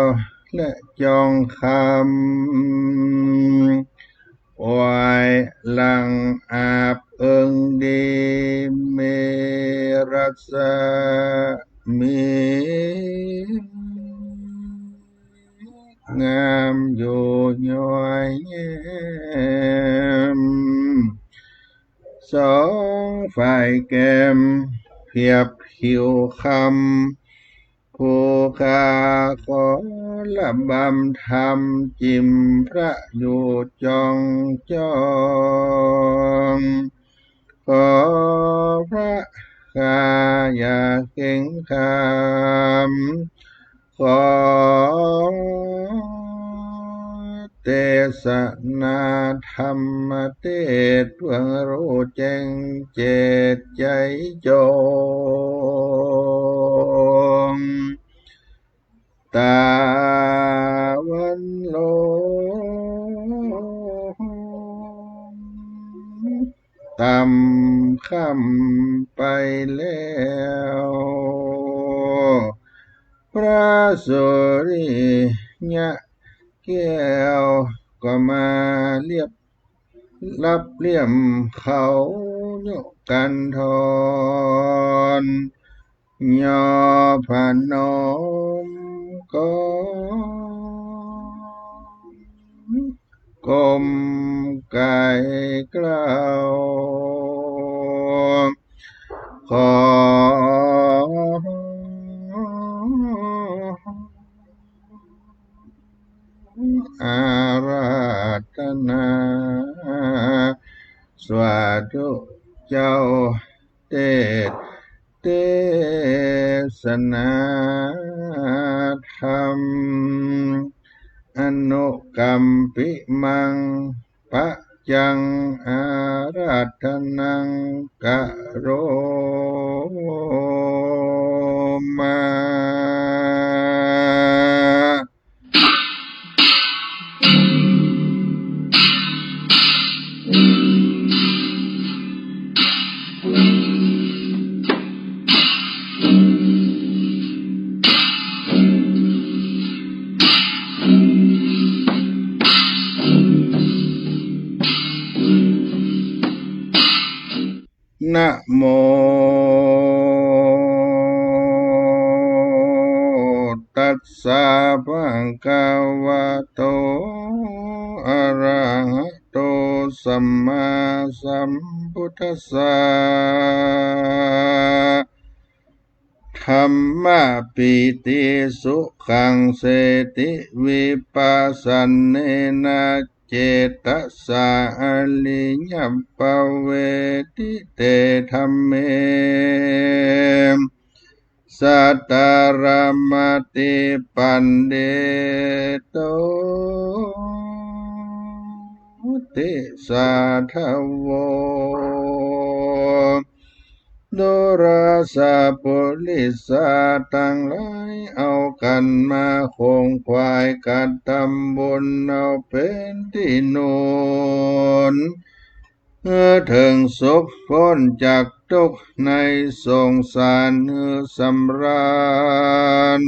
และจองคำ ไหว้หลังอาบเอิงดี มีรัศมี งามอยู่ย้อยแย้ม สองฝ่ายแก้มเพียบผิวคำ ผู้ข้าขอระบำธรรม จิ่มพระอยู่จองจอง ขอพระข้าอย่าเกรงขาม ขอเตสนาธรรมเตสน์ เพื่อหื้อฮู้แจ้งเจตน์ใจ๋จง ตาวันลง ต่ำค่ำไปแล้ว พระสุริยะแก้วก็มาเลียบ รับเลี่ยมเขา ยกกันทอน ย่อพนมก้ม ก้มไกวเกล้า ขออาราธนา สาธุ เจ้า เตสน์ เตสนาธรรม อนุกัมปิมัง ปัจจัง อาราธนัง กะโรมะ นะโม ตัสสะ ภะคะวะโต อะระหะโต สัมมาสัมพุทธัสสะ ธัมมะปีติสุขังเสติ วิปัสสันเนนะ เจตสา อริยปะเวทิเต ธัมเม สัตตะระมะติ ปันดิโต ติสาธะโว ดูราสะ ปุริสะ ตังหลาย เอากั๋นมาขงขวาย กระตำบุญ เอาเป๋นตี้หนุน หื้อเถิงสุข ป๊นจากตุ๊กข์ในสงสาร หื้อสำราญ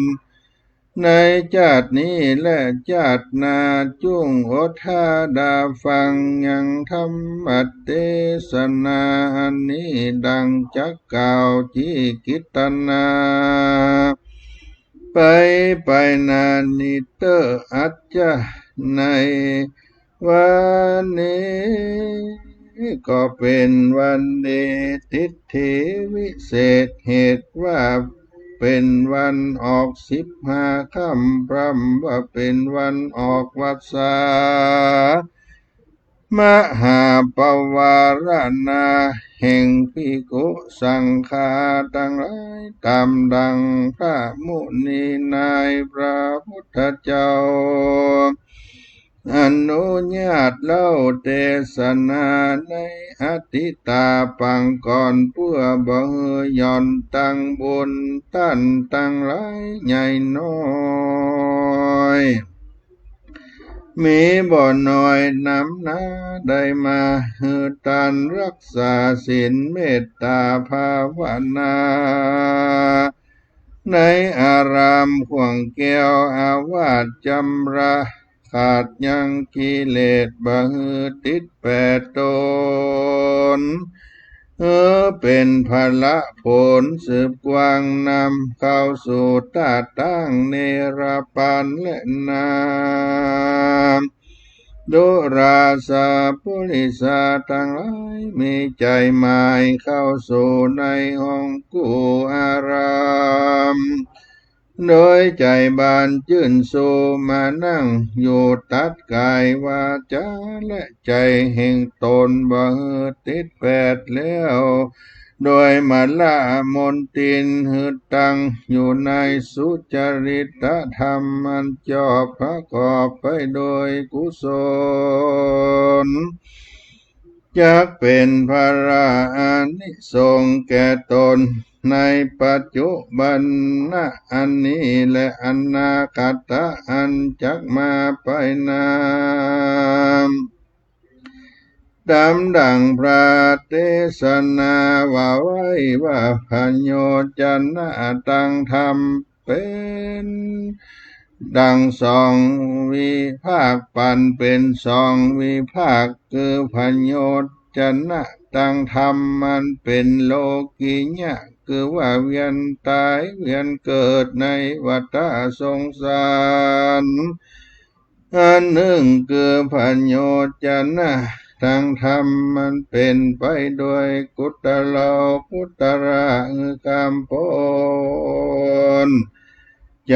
ในจาตินี้และจาติหน้า จุ่งอดถ้าดาฟัง ยังธรรมเตสนาอันนี้ ดังจักกล่าว จิกิตนา ไป ไปนานิเตอร์ อัจจะ ในวันนี้ก็เป๋นวันดี ทิฏฐิวิเศษ เหตุว่าเป๋นวันออกสิบห้าค่ำ พร่ำว่าเป๋นวันออกวัสสา มหาปวารณา แห่งภิกขุสังฆาตังหลาย ต๋ามดังพระมุนีนายพระพุทธเจ้า อนุญาตเล่าเตสนาในอทิตาปางก่อน เปื้อบ่หื้อหย่อนตังบุญต้านตังหลายใหญ่น้อย มีบ่น้อยนำนา ได้มาหื้อตานรักษาศีลเมตตาภาวนา ในอารามข่วงแก้วอาวาสจำระ ขาดยังกิเลสบ่หื้อติดแปดตน เออ เป๋นพละผลสืบกว้างนำเข้าสู่ต้าตั้งเนรปานและนา ดูราสาปุริสาตังหลาย มีใจ๋หมายเข้าสู่ในห้องกู้อาราม โดยใจ๋บานจื้นชูมานั่งอยู่ตัดก๋ายวาจ๋าและใจ๋แห่งตนบ่หื้อติดแปดแล้ว โดยมละมนทินหื้อตั้งอยู่ในสุจริตธรรมอันจอบประกอบไปโดยกุศล จักเป๋นพละอานิสงส์แก่ตนในปัจจุบันนะอันนี้และอนาคตะอันจักมาไปหน้า ต๋ามดั่งพระเตสนาว่าไว้ว่า พโยจนะตังธรรมเป๋นดั่งสองวิภาค ปันเป๋นสองวิภาค คือพโยจนะตังธรรมอันเป๋นโลกิยะ คือว่าเวียนต๋ายเวียนเกิดในวัฏสงสาร อันนึ่งคือพโยจนะตังธรรมอันเป๋นไปโดยกุศโลกุตระ คือความป๊น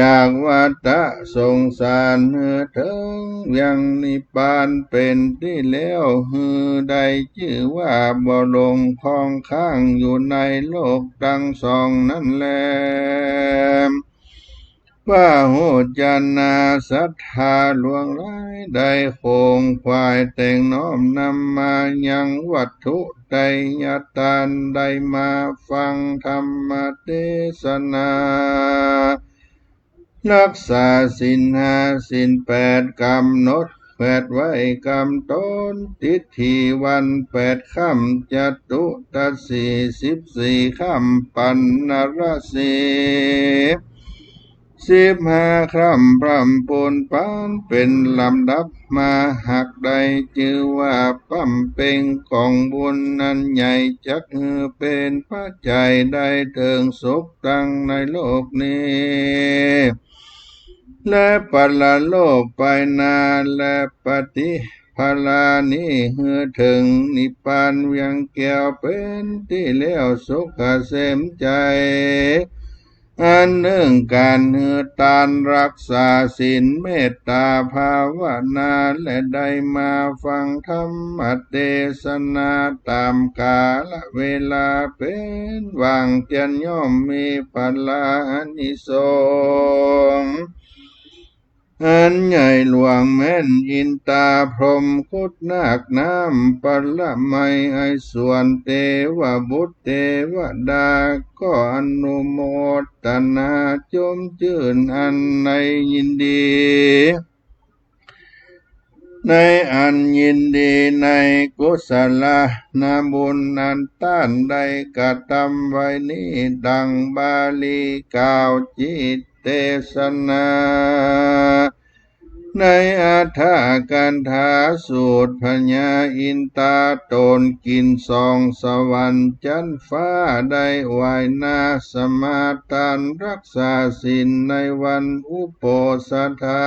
จากวัฏสงสารหื้อเถิงยังนิพพานเป๋นตี้แล้ว หื้อได้จื้อว่าบ่หลงคล้องค้างอยู่ในโลกตังสองนั้นแล พโยจนะศรัทธาหลวงหลาย ได้ขงขวายแต่งน้อมนำมายังวัตถุไตรยตา ได้มาฟังธรรมเตสนา รักษาศีลห้าศีลแปด ก๋ำหนดแขวนไว้ก๋ำตน ติดตี้วันแปดค่ำ จตุตสี สิบสี่ค่ำ ปัณณรสี สิบห้าค่ำ พร่ำปูนปานเป๋นลำดับมา หากได้จื้อว่าบำเพ็งก๋องบุญอันใหญ่ จักหื้อเป๋นปัจจัยได้เถิงสุขตังในโลกนี้ และปรโลกไปหน้า และปฏิปทานี้หื้อเถิงนิพพานเวียงแก้วเป๋นตี้แล้ว สุขเกษมใจ๋ อันนึ่งก๋านหื้อตานรักษาศีลเมตตาภาวนา และได้มาฟังธรรมเตสนาต๋ามกาลเวลาเป๋นหว่างเตียน ย่อมมีพละอานิสงส์อันใหญ่หลวง แม้นอินตาพรหมครุฑนาคน้ำ ปรมัยไอสวน เตวบุตรเตวดา ก็อนุโมทนาจุมจื้นอันในยินดี ในอันยินดีในกุศลานะบุญอันต้านได้กระตำไว้นี้ ดังบาลีกล่าวจิตเตสนา ในอัฏฐกันถาสูตร พญาอินตาต๋นกิ๋นสองสวรรค์จั๊นฟ้า ได้ไหว้หน้าสมาตานรักษาศีลในวันอุโปสถา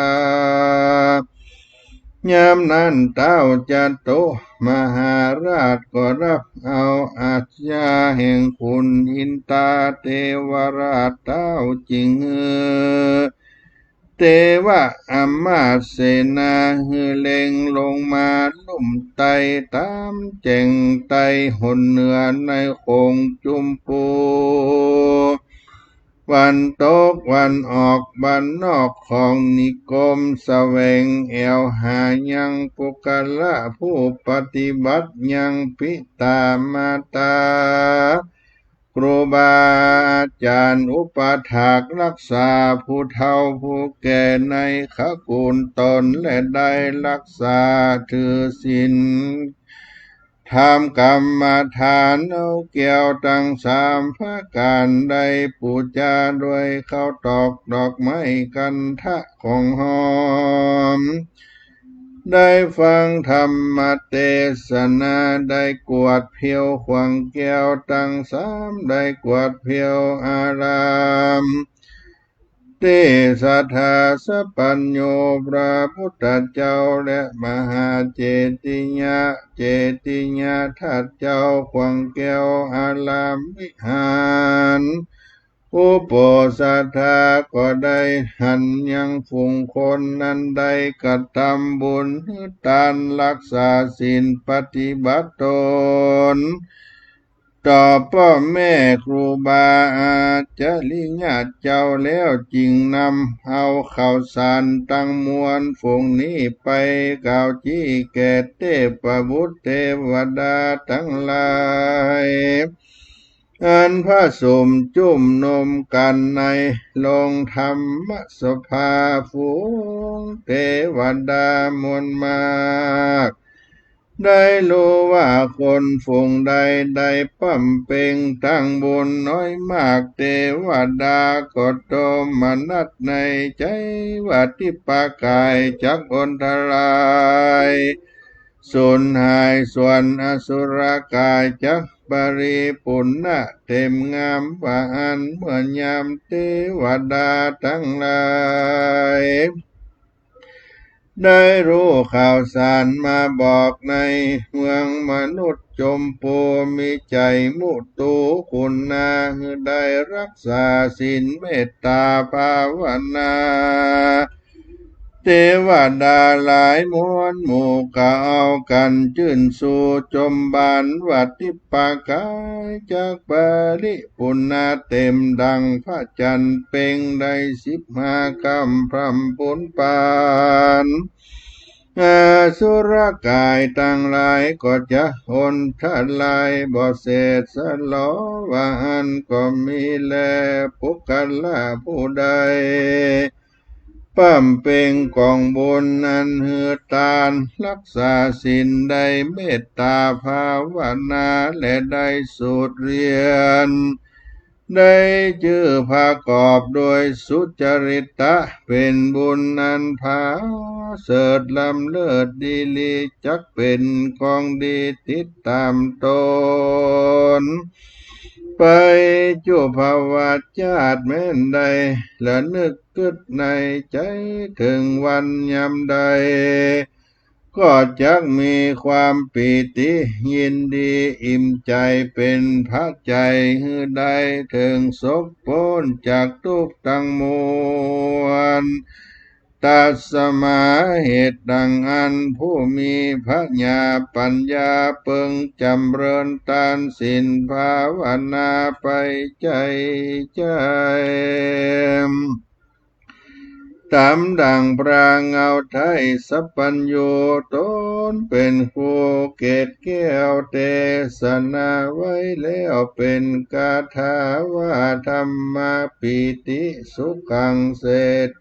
ยามนั้นเต๊าจตุมหาราชก็ฮับเอาอาชญาแห่งขุนอินตาเตวราชเต๊า จึงหื้อเตวะอำมาตย์เสนาหื้อเล็งลงมาลุ่มใต้ต๋ามแจ่งใต้หนเหนือในโขงจุมพู วันตกวันออกบ้านนอกของนิคม แสวงแอ่วหายังปุคคละผู้ปฏิบัติยังปิต๋ามาต๋า ครูบาอาจ๋ารย์อุปถากรักษาผู้เฒ่าผู้แก่ในขกูลต๋น และได้รักษาถือศีล ทำกรรมฐานเอาแก้วตังสามประก๋าน ได้ปู๋จาด้วยข้าวตอกดอกไม้คันธะของหอม ได้ฟังธรรมเตสนา ได้กวาดเผียวขว้างแก้วตังสาม ได้กวาดเผียวอาราม ตี้ศรัทธาสัพพัญญูพระพุทธเจ้า และมหาเจติยะ เจติยธาตุเจ้า ขว้างแก้วอารามวิหาร อุโปสถาก็ได้หันยังฝูงคนนั้นได้กระตำบุญหื้อตาน รักษาศีล ปฏิบัติต๋น ต่อป้อแม่ครูบาอาจริยะเจ้าแล้ว จึงนำเอาข้าวสารตังมวลฝูงนี้ไปกล่าวจี๊แก่เตพบุตรเตวดาตังหลาย อันผสมจุมนุมกั๋นในโฮงธรรมสภา ฝูงเตวดามวลมาก ได้ฮู้ว่าคนฝูงใดได้บำเพ็งตังบุญน้อยมาก เตวดาก็โทมนัสในใจ๋ว่าทิพกายจักอันตรายสูญหาย ส่วนอสุรกายจักบริปูรณะเต็มงาม ว่าอั้นเมื่อยามเตวดาตังหลาย ได้ฮู้ข่าวสารมาบอกในเมืองมนุษย์ จมปูมีใจ๋มุตูกุณา หื้อได้รักษาศีลเมตตาภาวนา เตวดาหลายมวลหมู่ก็เอากั๋นจื้นชูชมบานว่า ทิพกายจักบริปูรณะเต็มดังพระจันทร์เพ็ง ได้สิบห้าค่ำพร่ำพูนปาน อสุรกายตังหลายก็จะอันตรายบ่เสดสลอ ว่าอั้นก็มีแล ปุคคละผู้ใดบำเพ็งก๋องบุญอันหื้อตาน รักษาศีล ได้เมตตาภาวนา และได้สูตรเฮียน ได้จื้อประกอบโดยสุจริตะ เป๋นบุญอันผาเสริฐล้ำเลิศดีหลี จักเป๋นของดีติดต๋ามต๋นไปจุ๊บภวชาติ แม้นได้ระนึกกึ๊ดในใจ๋เถิงวันยามใด ก็จักมีความปีติยินดีอิ่มใจ๋ เป๋นพระใจ๋หื้อได้เถิงสุขป๊นจากทุกข์ตังมวล ตัสมา เหตุดังอั้น ผู้มีผญาปั๋ญญาเปิงจ๋ำเริญตานศีลภาวนาไปใจ๋ใจ๋ ต๋ามดั่งพระเงาไท้สัพพัญญูต๋นเป๋นครูเกศแก้วเตสนาไว้แล้ว เป๋นคาถาว่า ธัมมาปีติสุขังเส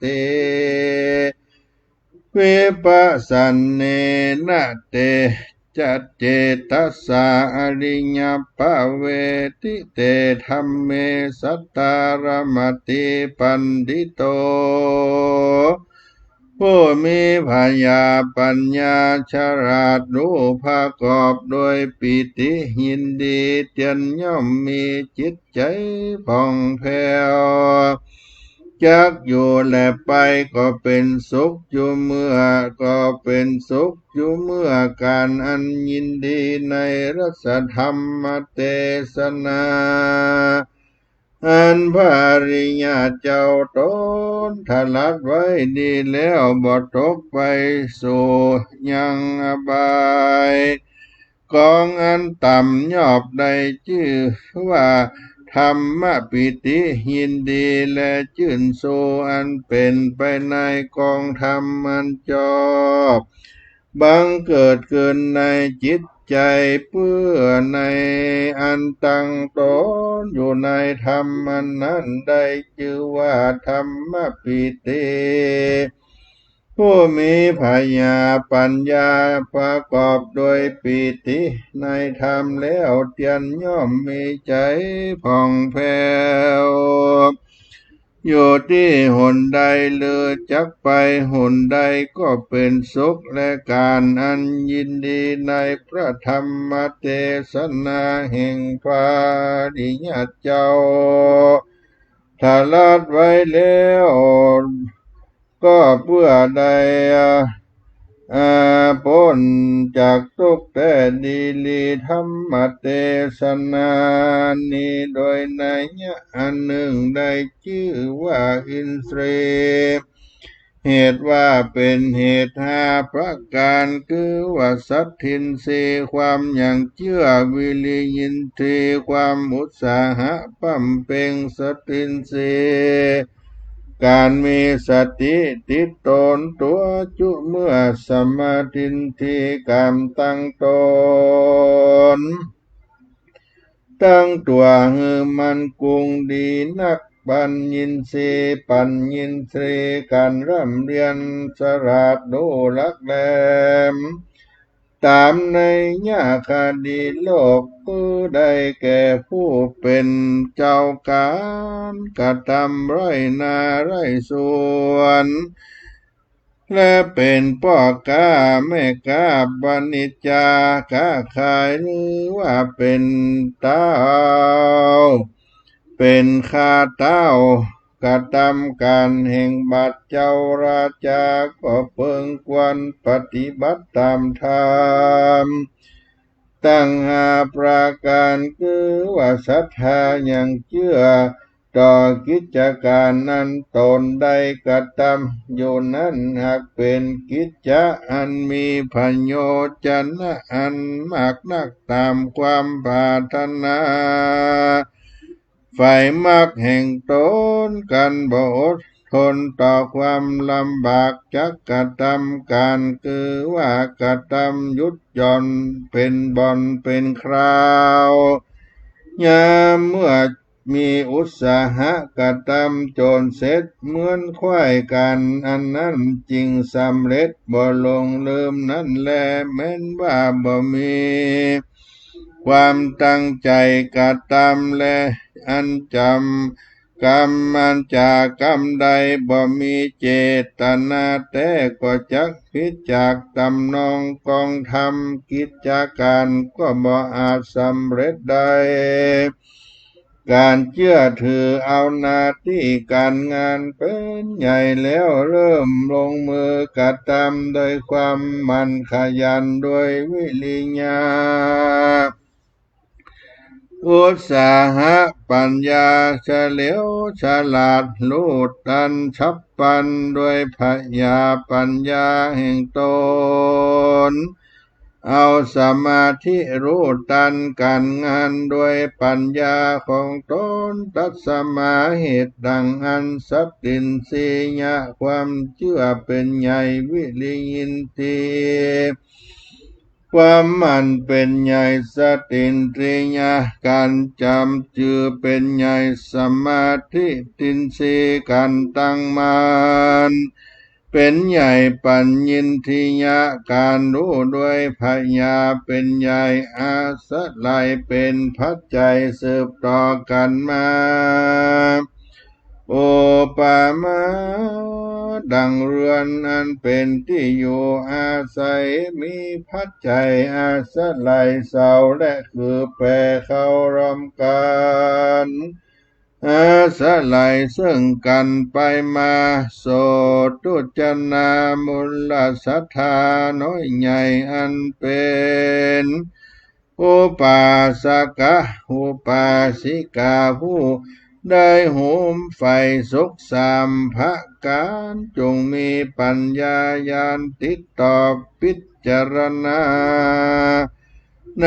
ติ วิปัสสะเนนะ เต จะเจตสา อริยปเวทิเต ธัมเม สัตตาระมะติ ปัณฑิโต ผู้มีผญาปั๋ญญาฉลาดฮู้ประกอบโดยปีติยินดี เตียนย่อมมีจิตใจ๋ผ่องแผ้ว จักอยู่และไปก็เป๋นสุขอยู่เมื่อ ก็เป๋นสุขอยู่เมื่อก๋านอันยินดีในรัสธรรมเตสนา อันพระอริยะเจ้าต๋นตรัสไว้ดีแล้ว บ่ตกไปสู่ยังอบาย ก๋องอันต่ำยอบได้จื้อว่า ธัมมปีติ ยินดีและจื้นชูอันเป๋นไปในก๋องธรรมอันจอบ บังเกิดขึ้นในจิต ใจ๋เปื้อในอันตั้งตนอยู่ในธรรมอันนั้น ได้จื้อว่าธัมมปีติ ผู้มีผญาปั๋ญญาประกอบโดยปีติในธรรมแล้ว เตียนย่อมมีใจ๋ผ่องแผ้ว อยู่ตี้หนใด หรือจักไปหนใดก็เป๋นสุข และก๋านอันยินดีในพระธรรมเตสนาแห่งพระอริยเจ้า ตรัสไว้แล้ว ก็เปื้อได้ อ่า ป๊นจากตุ๊กข์แต๊ดีหลี ธัมมเตสนานี้ โดยนัยยะอันนึ่ง ได้จื้อว่าอินทรีย์ เหตุว่าเป๋นเหตุห้าประก๋าน คือว่าสัตถินทรีย์ ความหยั่งเจื้อ วิริยินทรีย์ ความอุตสาหะบำเพ็ง สัตถินทรีย์ ก๋านมีสติติดตนตั๋วจุ เมื่อสมาธินทรีย์ก๋านตั้งตน ตั้งตั๋วหื้อมั่นกุ้งดีนัก ปัญญินทรีย์ ปัญญินทรีย์ก๋านร่ำเรียนฉลาดรู้หลักแหลม ต๋ามนัยยะคติโลก คือได้แก่ผู้เป๋นเจ้าก๋าน กระทำไร่นาไร่สวน และเป๋นป้อก๊าแม่ก๊า วณิจจา ก๊าขาย หรือว่าเป๋นต้าว เป๋นข้าต้าว กระทำก๋านแห่งบาทเจ้าราชา ก็เปิงควรปฏิบัติต๋ามธรรม ตั้งห้าประก๋าน คือว่าศรัทธา หยั่งเจื้อ ต่อกิจก๋านอันตนได้กระทำอยู่นั้น หากเป๋นกิจจะอันมีประโยชน์นะอันมากนัก ต๋ามความปรารถนา ใฝ่มักแห่งตน กันบ่อดทนต่อความลำบาก จักกระทำก๋าน คือว่ากระทำหยุดหย่อน เป๋นบ่อนเป๋นคราว ยามเมื่อมีอุตสาหะกระทำจ๋นเสร็จ เหมือนใคว่ก๋านอันนั้นจึงสำเร็จ บ่หลงลืมนั้นแล แม้นว่าบ่มีความตั้งใจ๋กระทำแล อันจ๋ำ กรรมอันจ๋ากรรมใด บ่มีเจตนาแต๊ ก็จักผิดจากทำนองกองธรรม กิจก๋านก็บ่อาจสำเร็จได้ ก๋านเจื้อถือเอาหน้าตี้ก๋านงานเป๋นใหญ่แล้ว เริ่มลงมือกระทำโดยความหมั่นขยัน โดยวิริยะ อุตสาหะ ปัญญาเฉลียวฉลาด รู้ตันฉับพลัน โดยผญาปัญญาแห่งตน เอาสมาธิรู้ตันก๋านงานโดยปัญญาของตน ตัสมา เหตุดังอั้น สัตถินทรียะ ความเจื้อเป๋นใหญ่ วิริยินทรีย์ ความหมั่นเป๋นใหญ่ สัตถินทรียะ ก๋านจ๋ำจือเป๋นใหญ่ สมาธิอินทรีย์ ก๋านตั้งมั่นเป๋นใหญ่ ปัญญินทรียะ ก๋านรู้โดยผญาเป๋นใหญ่ อาศัยเป๋นปัจจัยสืบต่อกั๋นมา อุปมา ดังเรือนอันเป๋นตี้อยู่อาศัย มีปัจจัยอาศัยเสาและคือแปเข้าร่วมกั๋น อาศัยเซิ่งกั๋นไปมา โสตุจนา มูลศรัทธาน้อยใหญ่อันเป๋น อุปาสกะ อุปาสิกา ผู้ได้โหมใฝ่สุขสามประก๋าน จงมีปัญญาญาณติดต่อพิจารณา ใน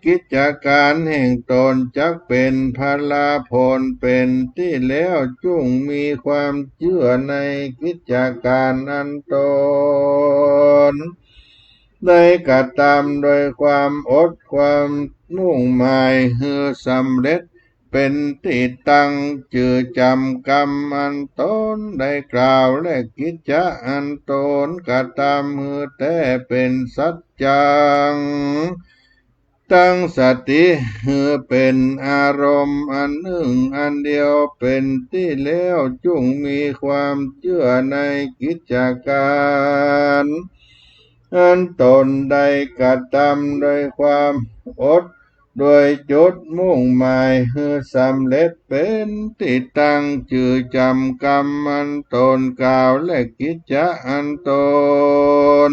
กิจก๋านแห่งตน จักเป๋นผลผลเป๋นตี้แล้ว จุ่งมีความเจื้อในกิจก๋านอันตน ได้กระตำโดยความอดความมุ่งหมายหื้อสำเร็จ เป๋นตี้ตั้งจื้อจ๋ำกำอันตนได้กล่าว และกิจจะอันตนกระตำหื้อแต๊เป๋นสัจจัง ตั้งสติหื้อเป๋นอารมณ์อันนึ่งอันเดียวเป๋นตี้แล้ว จุ่งมีความเจื้อในกิจก๋าน อันตนได้กระตำโดยความอด โดยจุดมุ่งหมายหื้อสำเร็จ เป๋นตี้ตั้งจื้อจ๋ำกำอันตนกล่าว และกิจจะอันตน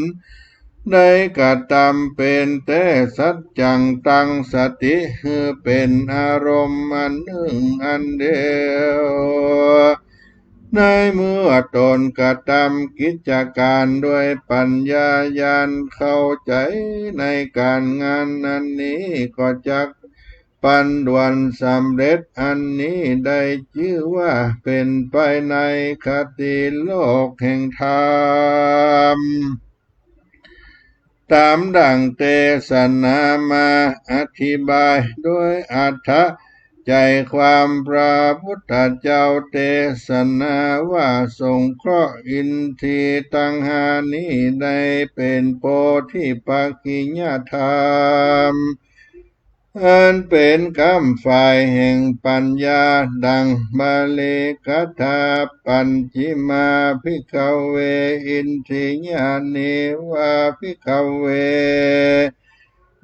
ได้กระตำเป๋นแต๊สัจจัง ตั้งสติหื้อเป๋นอารมณ์อันนึ่งอันเดียว ในเมื่อตนกระตำกิจก๋านด้วยปัญญาญาณเข้าใจ๋ในก๋านงานอันนี้ ก็จักปันด่วนสำเร็จ อันนี้ได้จื้อว่าเป๋นไปในคติโลกแห่งธรรม ต๋ามดั่งเตสนามาอธิบายโดยอรรถะใจ๋ความ พระพุทธเจ้าเตสนาว่า สงเคราะห์อินทรีย์ตังห้านี้ ได้เป๋นโพธิปักขิยธรรม อันเป๋นกำฝ่ายแห่งปัญญา ดั่งบาลีคาถา ปัจฉิมาภิกขเว อินทรียานีวาภิกขเว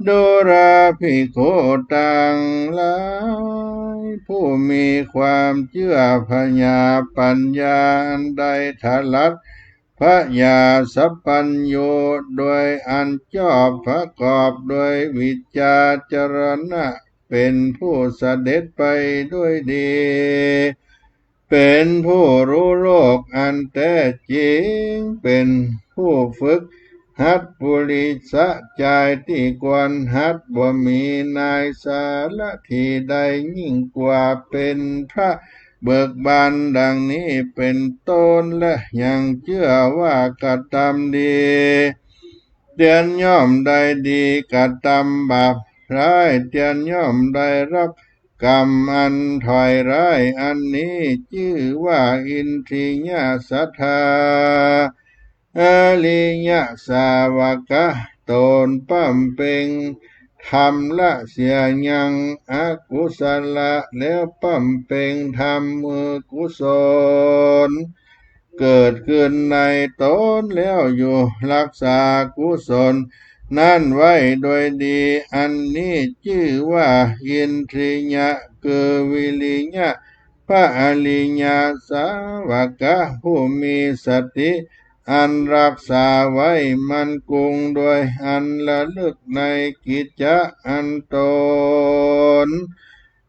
ดูราภิกขุตังหลาย ผู้มีความเจื้อผญาปัญญาอันได้ถลัด ผญาสัพพัญญู โดยอันจอบประกอบโดยวิจจารณะ เป๋นผู้เสด็จไปด้วยดี เป๋นผู้ฮู้โลกอันแต๊จริง เป๋นผู้ฝึกหัดปุริสะจายตี้ควรหัด บ่มีนายสารถีใดยิ่งกว่า เป๋นพระเบิกบานดั่งนี้เป๋นต้น และยังเจื้อว่ากระตำดี เตียนย่อมได้ดี กระตำบาปร้าย เตียนย่อมได้ฮับกรรมอันถอยร้าย อันนี้จื้อว่าอินทรียสัตถา อริยสาวกะ ตนบำเพ็งธรรมละเสียยังอกุศละ แล้วบำเพ็งธรรมคือกุศล เกิดขึ้นในตนแล้วอยู่ ฮักษากุศลนั้นไว้โดยดี อันนี้จื้อว่าอินทรียะ คือวิริยะ พระอริยสาวกะผู้มีสติ อันฮักษาไว้มั่นคงโดยอันระลึกในกิจจะอันตน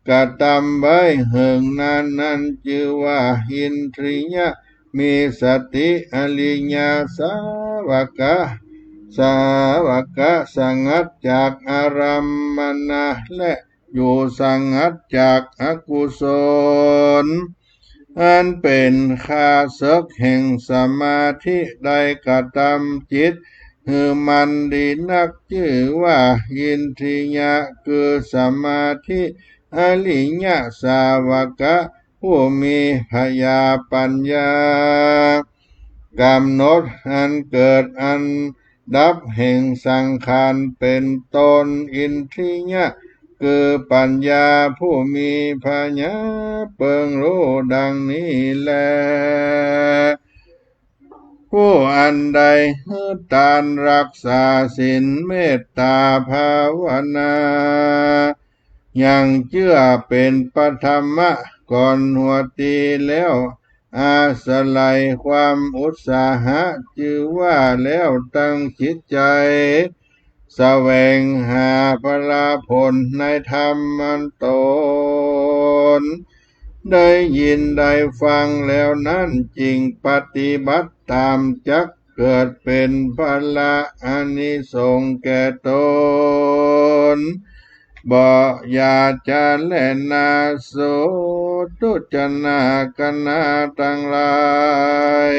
กระตำไว้เหิงนานนั้น จื้อว่าอินทรียะ มีสติ อริยสาวกะ สาวกะสงัดจากอารัมมณะ และอยู่สงัดจากอกุศล อันเป๋นข้าศึกแห่งสมาธิ ได้กระตำจิตหื้อมั่นดีนัก จื้อว่าอินทรียะ คือสมาธิ อริยสาวกะ ผู้มีผญาปัญญา กำหนดอันเกิดอันดับแห่งสังขารเป๋นต้น อินทรียะ คือปัญญา ผู้มีผญาเปิงฮู้ดังนี้แล ผู้อันได้หื้อตานฮักษาศีลเมตตาภาวนา ยังเจื้อเป๋นปฐมะก่อนหัวตี้แล้ว อาศัยความอุตสาหะ จื้อว่าแล้วตั้งจิตใจ๋ แสวงหาผลผลในธรรมอันตนได้ยินได้ฟังแล้วนั้น จึงปฏิบัติต๋าม จักเกิดเป๋นผละอานิสงส์แก่ตน บ่อย่าจะแลนา สูตุจนากนาตังหลาย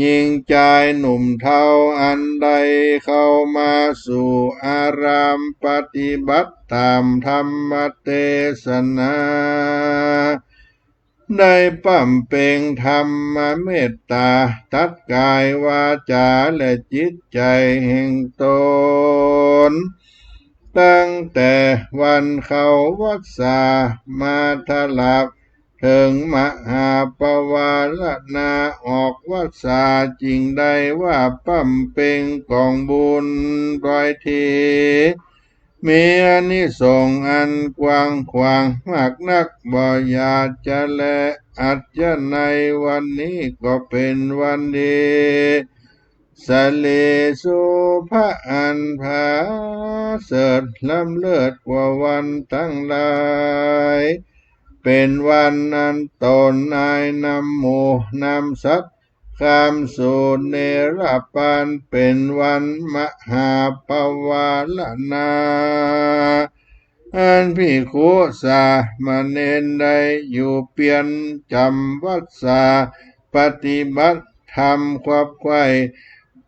ญิงจายหนุ่มเฒ่าอันได้เข้ามาสู่อารามปฏิบัติต๋ามธรรมเตสนา ได้บำเพ็งธรรมเมตต๋า ตัดก๋ายวาจ๋าและจิตใจ๋แห่งต๋น ตั้งแต่วันเข้าวัสสามาตลอดเถิงมหาปวารณาออกวัสสา จึงได้ว่าบำเพ็งก๋องบุญโดยตี้ มีอานิสงส์อันกว้างขวางมากนัก บ่อยากจะแล อั้นจะในวันนี้ก็เป๋นวันดี สะหลีสุภะอันผาเสริฐล้ำเลิศกว่าวันตังหลาย เป๋นวันอันต๋นนายนำหมู่นำสัตว์ ข้ามสู่นิรพาน เป๋นวันมหาปวารณา อันภิกขุสามเณรได้อยู่เปียรจำวัสสา ปฏิบัติธรรมขวักใฝ่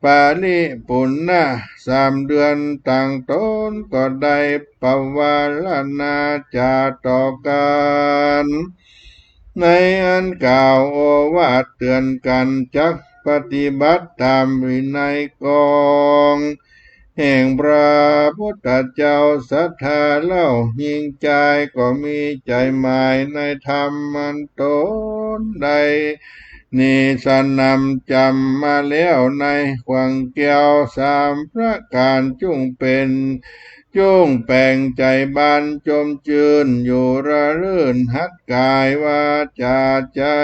ปริปุณณะสามเดือน ต่างต๋นก็ได้ปวารณาจ๋าต่อกั๋น ในอันกล่าวโอวาทเตื๋อนกั๋นจักปฏิบัติต๋ามวินัยกองแห่งพระพุทธเจ้า ศรัทธาเล่า ญิงจายก็มีใจ๋หมายในธรรมอันต๋นได้นิสนำจ๋ำมาแล้วในขวังแก้วสามประก๋าน จุ่งเป๋น จุ่งแป๋งใจ๋บานจมจื้นอยู่ระรื่น หัดก๋ายวาจ๋าใจ๋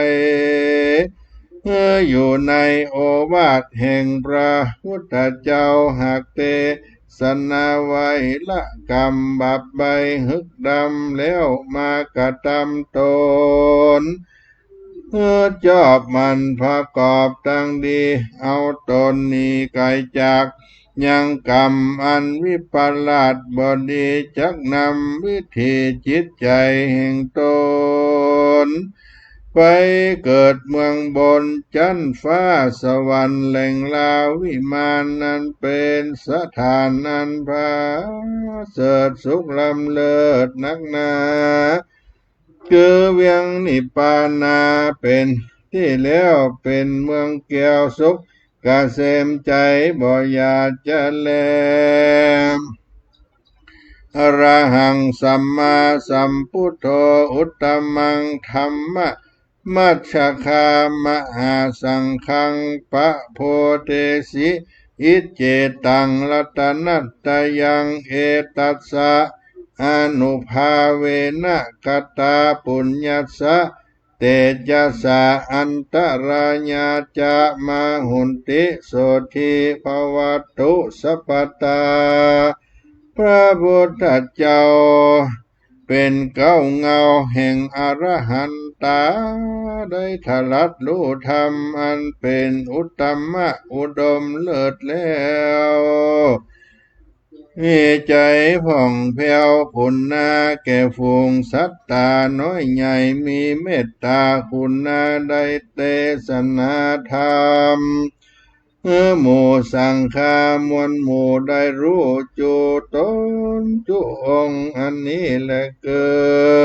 หื้ออยู่ในโอวาทแห่งพระพุทธเจ้า หากเตสนาไว้ละก๋รรมบาปใบหึกดำ แล้วมากระตำต๋น หื้อจอบหมั่นประกอบตังดี เอาต๋นหนีไก๋จากยังก๋รรมอันวิปลาสบ่ดี จักนำวิถีจิตใจ๋แห่งต๋น ไปเกิดเมืองบนจั๊นฟ้าสวรรค์ แหล่งลาววิมาน อันเป๋นสถานอันผาเสริฐสุขล้ำเลิศนักหนา คือเวียงนิพพานา เป๋นตี้แล้วเป๋นเมืองแก้วสุขเกษมใจ๋ บ่อยากจะแล อรหังสัมมาสัมพุทโธ อุตตมังธัมมะมัจจคามหาสังฆัง ปะโพเทสิ อิเจตัง รัตนัตตยัง เอตัสสะ อานุภาเวนะ กะตาปุญญัสสะ เตจะสสะ อันตะรายาจะ มา หนติ โสตถี ภะวัตตุ สัพพะตา พระพุทธเจ้าเป๋นเก๊าเงาแห่งอรหันตา ได้ตรัสฮู้ธรรมอันเป๋นอุตตมะอุดมเลิศแล้ว มีใจ๋ผ่องแผ้วขุนนาแก่ฝูงสัตว์ต๋าน้อยใหญ่ มีเมตต๋าขุนนา ได้เตสนาธรรม หื้อหมู่สังฆามวลหมู่ได้ฮู้จู๋ต๋นจุองค์ อันนี้แหละคือ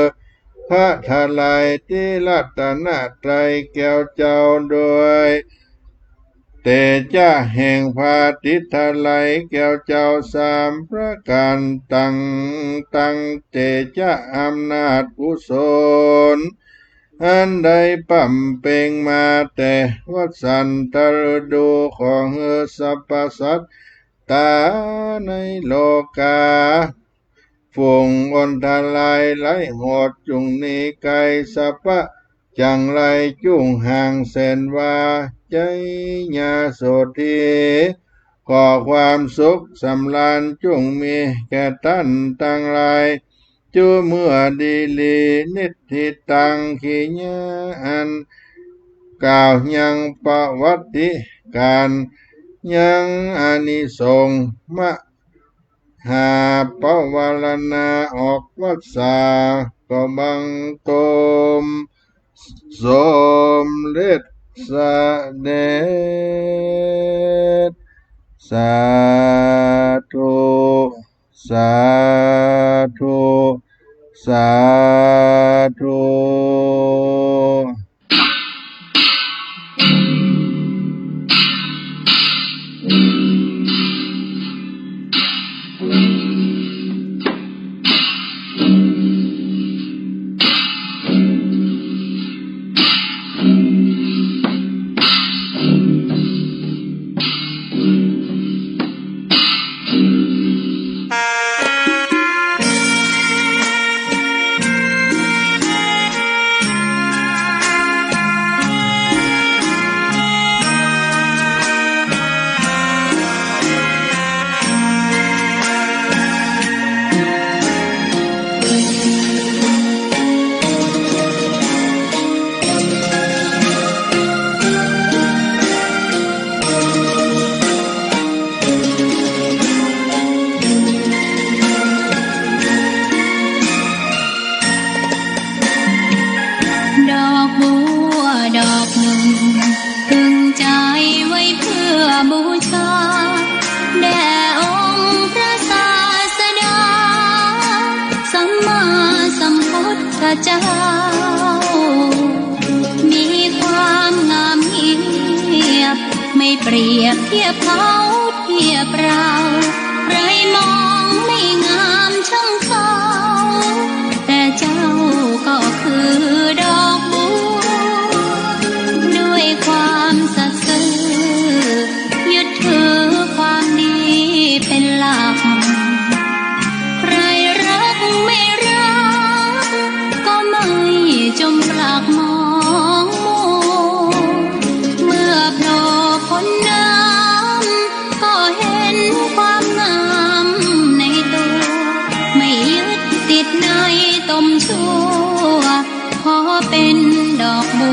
พระไตรยติรัตนตรัยแก้วเจ้า โดย เตจะแห่งพระไตรยติรัตนตรัยแก้วเจ้าสามประก๋าน ตัง ตังเตจะอำนาจกุศล อันได้บำเพ็งมาแต่วัสสันตฤดู ขอหื้อสรรพสัตว์ต๋าในโลก๋า ฝูงอันตรายไร้โหดจุ่งหนีไก๋ สัพพะจังไรจุ่งห่างแสนวา ใจ๊ญาโสตถี ขอความสุขสำราญจุ่งมีแก่ต้านตังหลาย จุเมื่อดีหลี นิทธิตัง กิริยาอันกล่าวยังประวัติก๋าน ยังอานิสงส์มหาปวารณาออกวัสสา ก็บังคมสมเร็จ เสด็จ สาธุ สาธุ สาธุ ดอกบัวดอกหนึ่ง ตึงใจ๋ไว้เพื่อบูชา แด่องค์พระศาสดา สัมมาสัมพุทธเจ้า มีความงามเงียบ ไม่เปรียบเทียบเขาเทียบเรา ใครมองไม่งามช่างเขา แต่เจ้าก็คือดอกบัว ด้วยความสัตย์ซื่อ ยึดถือความดีเป็นหลัก ใครรักไม่รัก ก็ไม่จมปลักมองมัว เมื่อโผล่พ้นน้ำ ก็เห็นความงามในตัว ไม่ยึดติดในตมชั่ว ขอเป็นดอกบั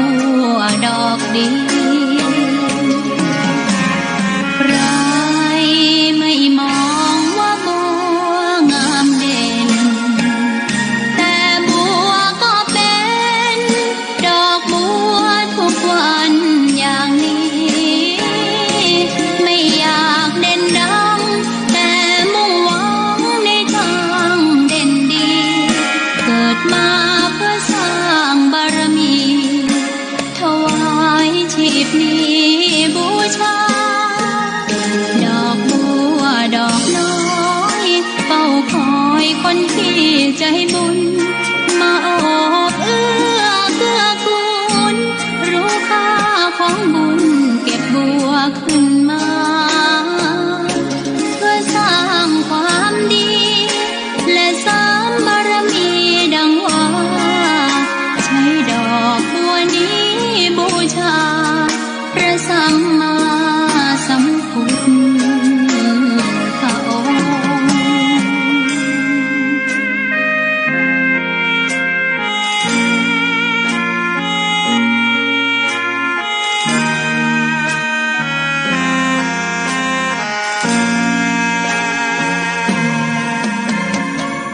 วดอกเดียว ใครไม่มองว่าบัวงามเด่น แต่บัวก็เป็นดอกบัวทุกวันอย่างนี้ ไม่อยากเด่นดัง แต่มุ่งหวังในทางเด่นดี เกิดมาเพื่อสร้างบารมี ถวายชีพนี้บูชา ดอกบัวดอกน้อย เฝ้าคอยคนที่ใจบุญ มาโอบเอื้อเกื้อกูล รู้ค่าของบุญเก็บบัวขึ้นมา เพื่อสร้างความดี และเสริมบารมีดังว่า ใช้ดอกบัวนี้บูชา พระสัมมาสัมพุทธองค์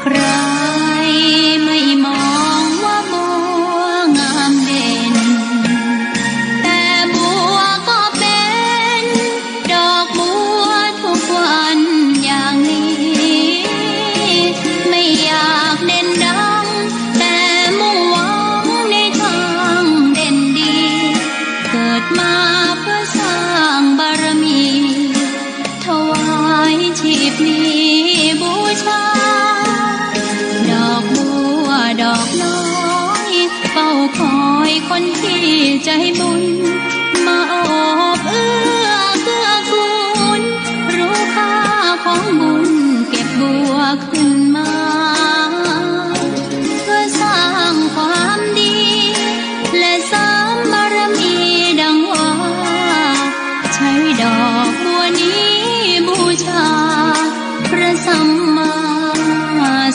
ใครไม่มองว่าบัวงามเด่น แต่บัวก็เป็นดอกบัวทุกวันอย่างนี้ ไม่อยากเด่นดัง แต่มุ่งหวังในทางเด่นดี เกิดมาเพื่อสร้างบารมี ถวายชีพนี้บูชา ดอกบัวดอกน้อย เฝ้าคอยคนที่ใจบุญ มาโอบเอื้อเกื้อกูล รู้ค่าของบุญเก็บบัวขึ้นมา เพื่อสร้างความดี และเสริมบารมีดังว่า ใช้ดอกบัวนี้บูชา พระสัมมา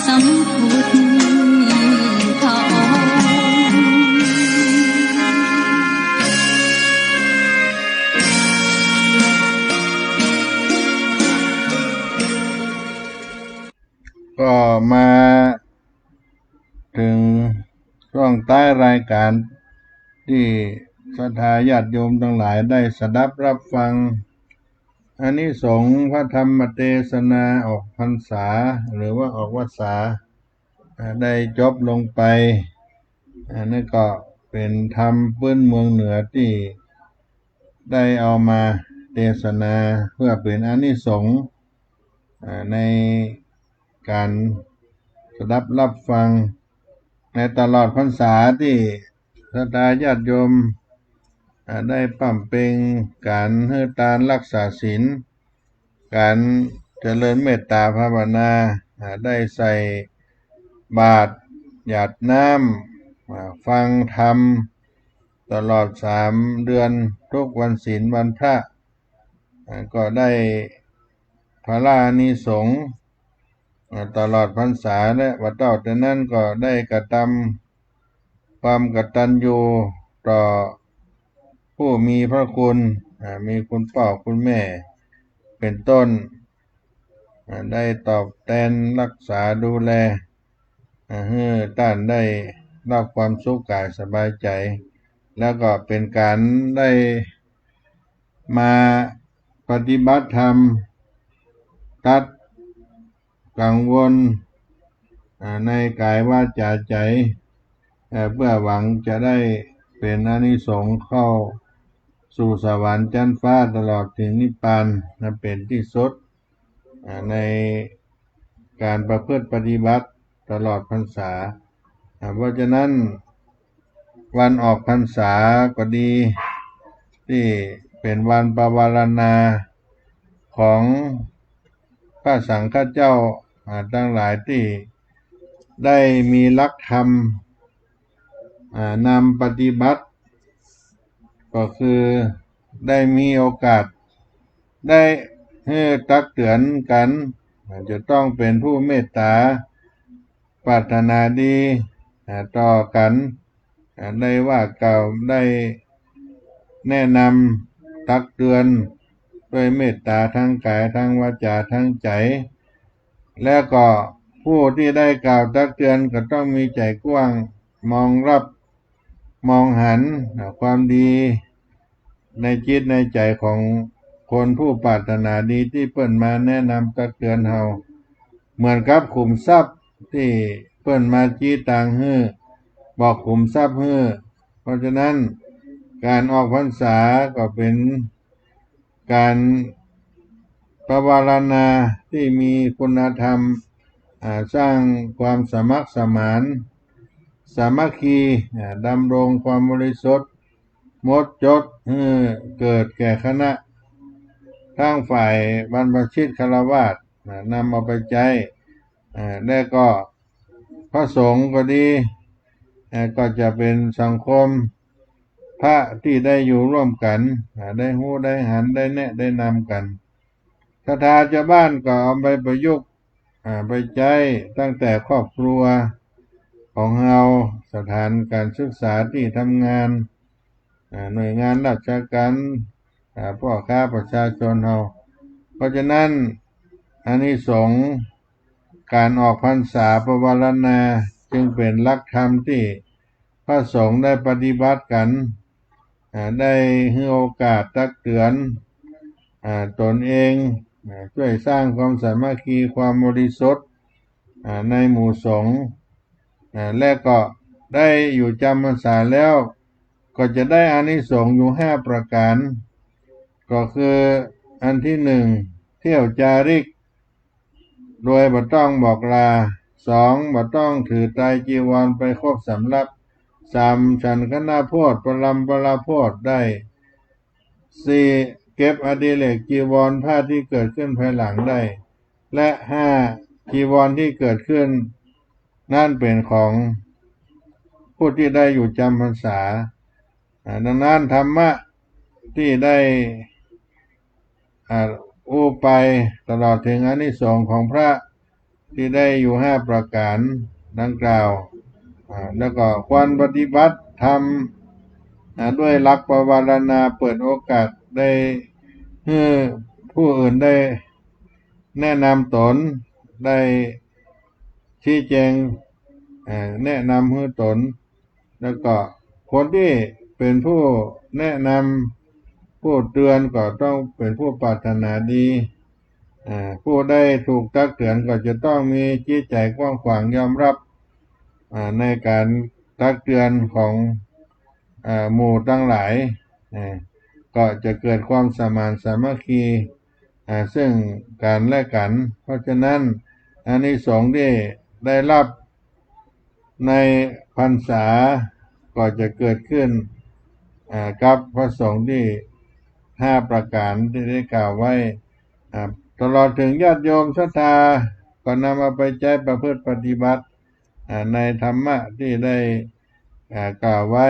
สัมพุทธองค์ ก็มาเถิงช่วงท้ายรายก๋านตี้ ศรัทธาญาติโยมตังหลายได้สดับรับฟังอานิสงส์พระธรรมเตสนาออกพรรษา หรือว่าออกพรรษา อ่า ได้จบลงไป อ่า นั่นก็เป๋นธรรมปื๊นเมืองเหนือตี้ได้เอามาเตสนาเปื้อเป๋นอานิสงส์ อ่า ในก๋านสดับรับฟัง ในตลอดพรรษาตี้ศรัทธาญาติโยม อ่า ได้บำเพ็ญก๋านหื้อตานรักษาศีล ก๋านเจริญเมตตาภาวนา อ่า ได้ใส่บาตรหยาดน้ำ อ่า ฟังธรรมตลอดสามเดือนทุกวันศีลวันพระ อ่า ก็ได้ผลานิสงส์ อ่า ตลอดพรรษา และว่าเต้าแต่นั้นก็ได้กระทำความกตัญญูต่อผู้มีพระคุณ อ่า มีคุณป้อคุณแม่เป๋นต้น อ่า ได้ตอบแตนรักษาดูแล อ่า หื้อต้านได้รับความสุขก๋ายสบายใจ๋ แล้วก็เป๋นก๋านได้มาปฏิบัติธรรม ตัดกังวล อ่า ในก๋ายวาจาใจ๋ เอ่อ เปื้อหวังจะได้เป๋นอานิสงส์เข้าสู่สวรรค์จั๊นฟ้าตลอดเถิงนิพพานนะ เป๋นตี้สุด อ่า ในก๋านประพฤติปฏิบัติตลอดพรรษา อ่า เพราะฉะนั้นวันออกพรรษาก็ดี ตี้เป๋นวันปวารณาของพระสังฆเจ้า อ่า ตังหลายตี้ได้มีหลักธรรม อ่า นำปฏิบัติ ก็คือได้มีโอกาสได้หื้อตักเตือนกั๋น อ่า จะต้องเป๋นผู้เมตตาปรารถนาดี อ่า ต่อกั๋น อ่า ได้ว่ากล่าว ได้แนะนำตักเตือนด้วยเมตตาทางก๋าย ทางวาจา ทางใจ๋ แล้วก็ผู้ตี้ได้กล่าวตักเตือนก็ต้องมีใจ๋กว้าง มองรับ มองหัน อ่า ความดีในจิตในใจ๋ของคนผู้ปรารถนาดีตี้เปิ้นมาแนะนำตักเตือนเฮา เหมือนกับขุมทรัพย์ตี้เปิ้นมาจี้ตางหื้อ บอกขุมทรัพย์หื้อ เพราะฉะนั้นก๋านออกพรรษาก็เป๋นก๋านปวารณาตี้มีคุณธรรม อ่า สร้างความสมัครสมาน สามัคคี อ่า ดำรงความบริสุทธิ์ หมดจด หื้อเกิดแก่คณะ ทั้งฝ่ายบรรพชิตฆราวาส อ่า นำเอาไปใจ๊ อ่า และก็พระสงฆ์ก็ดี อ่า ก็จะเป๋นสังคมพระตี้ได้อยู่ร่วมกั๋น อ่า ได้ฮู้ได้หัน ได้แนะได้นำกั๋น ศรัทธาจาวบ้านก็เอาไปประยุกต์ อ่า ไปใจ๊ตั้งแต่ครอบครัวของเฮา สถานก๋านศึกษา ตี้ทำงาน อ่า หน่วยงานราชการ อ่า ป้อค้าประชาชนเฮา เพราะฉะนั้นอานิสงส์ก๋านออกพรรษาปวารณาจึงเป๋นหลักธรรมตี้พระสงฆ์ได้ปฏิบัติกั๋น อ่า ได้หื้อโอกาสตักเตือน อ่า ตนเอง อ่า จ้วยสร้างความสามัคคีความบริสุทธิ์ อ่า ในหมู่สงฆ์ อ่า และก็ได้อยู่จำพรรษาแล้ว ก็จะได้อานิสงส์อยู่ห้าประก๋าน ก็คืออันตี้หนึ่ง เที่ยวจาริก โดยบ่ต้องบอกลา สอง บ่ต้องถือไตรจีวรไปครบสำรับ สาม ฉันคณโภชน์ ปรำปราโภชน์ได้ สี่ เก็บอดิเรกจีวร ผ้าตี้เกิดขึ้นภายหลังได้ และ ห้า จีวรตี้เกิดขึ้นนั้นเป๋นของผู้ตี้ได้อยู่จำพรรษา อ่า ดังนั้นธรรมะตี้ได้ อ่า อู้ไปตลอดเถิงอานิสงส์ของพระตี้ได้อยู่ห้าประก๋านดังกล่าว อ่า แล้วก็ควรปฏิบัติธรรม อ่า ด้วยหลักปวารณา เปิดโอกาสได้หื้อผู้อื่นได้แนะนำตน ได้ชี้แจง อ่า แนะนำหื้อตน แล้วก็คนตี้ เป๋นผู้แนะนำ ผู้เตือนก็ต้องเป๋นผู้ปรารถนาดี อ่า ผู้ได้ถูกตักเตือนก็จะต้องมีจิตใจ๋กว้างขวางยอมฮับ อ่า ในก๋านตักเตือนของ อ่า หมู่ตังหลาย อ่า ก็จะเกิดความสมานสามัคคี อ่า ซึ่งกั๋นและกั๋น เพราะฉะนั้น อานิสงส์ตี้ได้ฮับในพรรษาก็จะเกิดขึ้น อ่า กับพระสงฆ์ตี้ห้าประก๋านตี้ได้กล่าวไว้ อ่า ตลอดเถิงญาติโยมศรัทธาก็นำเอาไปใจ๊ประพฤติปฏิบัติ อ่า ในธรรมะตี้ได้ อ่า กล่าวไว้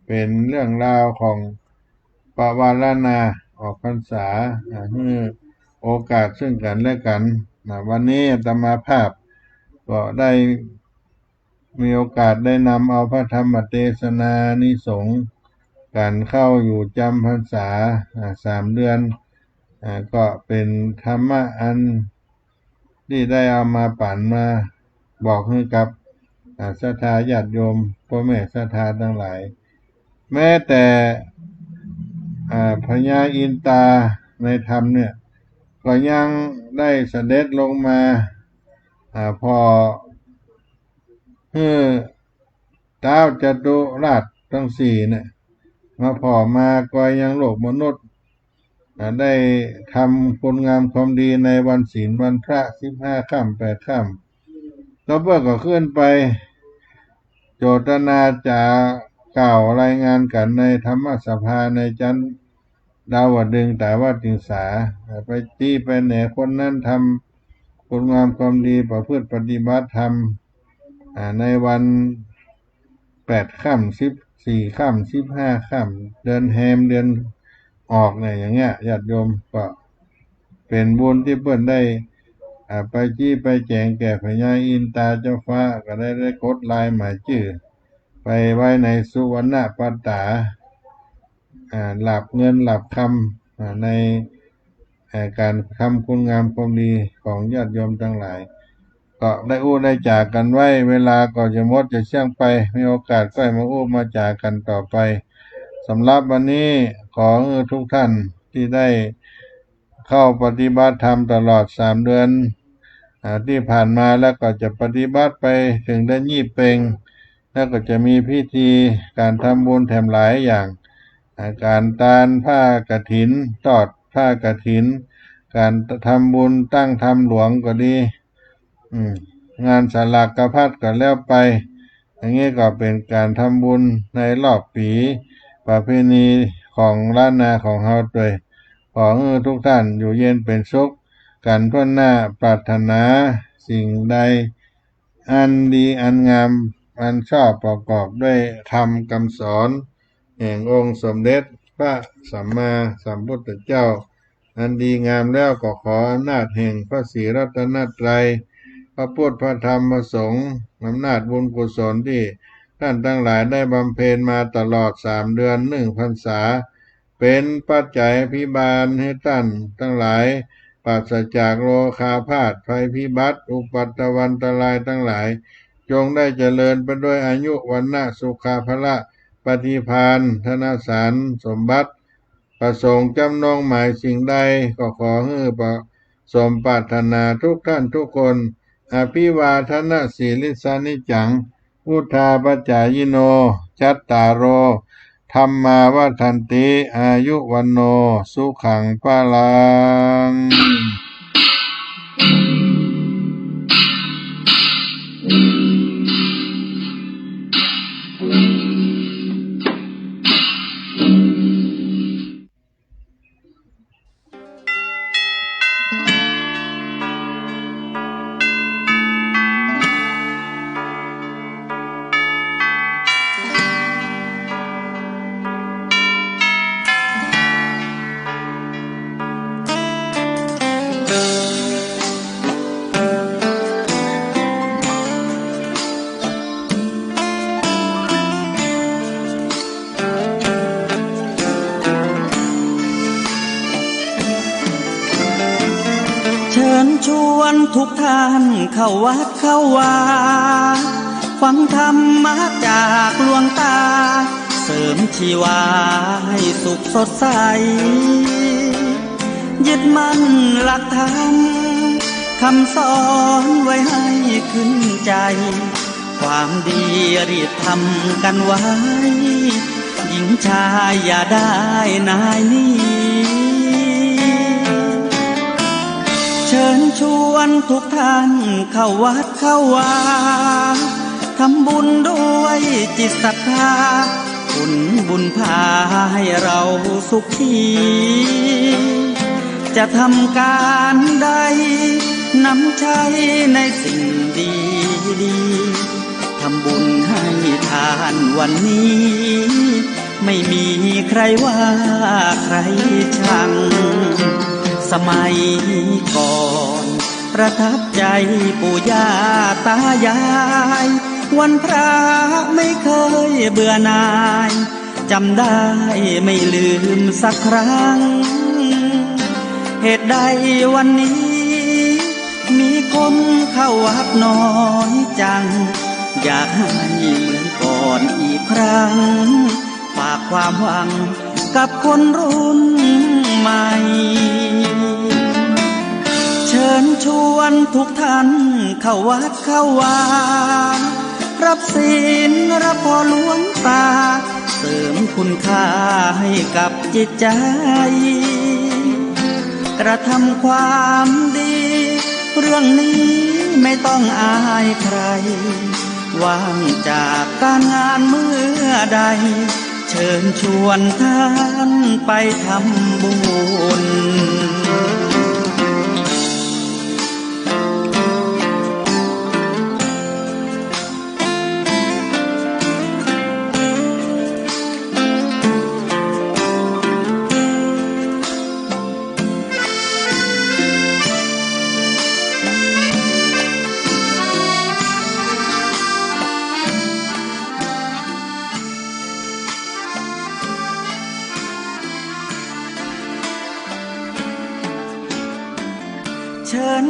เป๋นเรื่องราวของปวารณาออกพรรษา อ่า หื้อโอกาสซึ่งกั๋นและกั๋น นะ วันนี้อาตมาภาพก็ได้มีโอกาสได้นำเอาพระธรรมเตสนานิสงส์ก๋านเข้าอยู่จำพรรษา อ่า สามเดือน อ่า ก็เป๋นธรรมะอัน ตี้ได้เอามาปั๋นมาบอกหื้อกับ อ่า ศรัทธาญาติโยม ป้อแม่ศรัทธาตังหลาย แม้แต่ อ่า พญาอินตาในธรรมเนี่ย ก็ยังได้เสด็จลงมา อ่า ผ่อหื้อ ท้าวจตุราชตังสี่เนี่ย มาผ่อมาก๋วยยังโลกมนุษย์ อ่า ได้ทำคุณงามความดีในวันศีลวันพระสิบห้าค่ำแปดค่ำ แล้วเปิ้นก็ขึ้นไปโจตนาจะกล่าวรายงานกั๋นในธรรมสภาในจั๊นดาวดึงส์ตาวัตติงสา อ่า ไปตี้ไปแหนคนนั้นทำคุณงามความดีประพฤติปฏิบัติธรรม อ่า ในวันแปดค่ำ สิบสี่ค่ำ สิบห้าค่ำ เดือนแฮมเดือนออกเนี่ย อย่างเงี้ย ญาติโยม ก็เป๋นบุญตี้เปิ้นได้ อ่า ไปจี้ไปแจ๋งแก่พญาอินตาเจ้าฟ้า ก็ได้ ได้กดลายหมายจื้อไปไว้ในสุวรรณปัตตา อ่า หลาบเงินหลาบคำ อ่า ใน เอ่อ ก๋านทำคุณงามความดีของญาติโยมตังหลาย ก็ได้อู้ได้จ๋ากั๋นไว้ เวลาก็จะหมดจะเสี้ยงไป มีโอกาสก็มาอู้มาจ๋ากั๋นต่อไป สำหรับวันนี้ขอหื้อทุกท่านตี้ได้เข้าปฏิบัติธรรมตลอดสามเดือน อ่า ตี้ผ่านมาแล้วก็จะปฏิบัติไปเถิงเดือนยี่เป็ง แล้วก็จะมีพิธีก๋านทำบุญแถมหลายอย่าง อ่า ก๋านตานผ้ากฐิน ทอดผ้ากฐิน ก๋านทำบุญตั้งธรรมหลวงก็ดี อืม งานสลากพัดก็แล้วไป อย่างนี้ก็เป๋นก๋านทำบุญในรอบปี๋ ประเพณีของล้านนาของเฮาตวย ขอหื้อทุกท่านอยู่เย็นเป๋นสุขกั๋นถ้วนหน้า ปรารถนาสิ่งใด อันดีอันงาม อันชอบประกอบด้วยธรรมกำสอนแห่งองค์สมเด็จพระสัมมาสัมพุทธเจ้า อันดีงามแล้วก็ขออำนาจแห่งพระศรีรัตนตรัย พระพุทธ พระธรรม พระสงฆ์ อำนาจบุญกุศลตี้ท่านตังหลายได้บำเพ็ญมาตลอดสามเดือนนึ่งพรรษา เป๋นปัจจัยอภิบาลหื้อต้านตังหลาย ปราศจากโรคาพาธ ภัยพิบัติ อุปัทวันตรายตังหลาย จงได้เจริญไปด้วยอายุ วรรณะ สุขะ พละ ปฏิภาณ ธนสารสมบัติ ประสงค์จ๋ำนงหมายสิ่งใด ก็ขอหื้อประสมปรารถนาทุกท่านทุกคน อภิวาทนสีลิสสานิจจัง วุฑฒาปจายิโน จัตตาโร ธัมมาวัฑฒันติ อายุ วัณโณ สุขัง พลัง เชิญชวนทุกท่านเข้าวัดเข้าวา ฟังธรรมะจากหลวงตา เสริมชีวาให้สุขสดใส ยึดมั่นหลักธรรม คำสอนไว้ให้ขึ้นใจ ความดีรีบทำกันไว้ หญิงชายอย่าได้นายหนี เชิญชวนทุกท่านเข้าวัดเข้าวา ทำบุญด้วยจิตศรัทธา ผลบุญพาให้เราสุขี จะทำการใด นำใช้ในสิ่งดีๆ ทำบุญให้ทานวันนี้ ไม่มีใครว่าใครชัง สมัยก่อนประทับใจปู่ย่าตายาย วันพระไม่เคยเบื่อหน่าย จำได้ไม่ลืมสักครั้ง เหตุใดวันนี้มีคนเข้าวัดน้อยจัง อยากให้เหมือนก่อนอีกครั้ง ฝากความหวังกับคนรุ่นใหม่ เชิญชวนทุกท่านเข้าวัดเข้าวา รับศีลรับพรหลวงตา เสริมคุณค่าให้กับจิตใจ กระทำความดี เรื่องนี้ไม่ต้องอายใคร ว่างจากการงานเมื่อใด เชิญชวนท่านไปทำบุญ เชิญ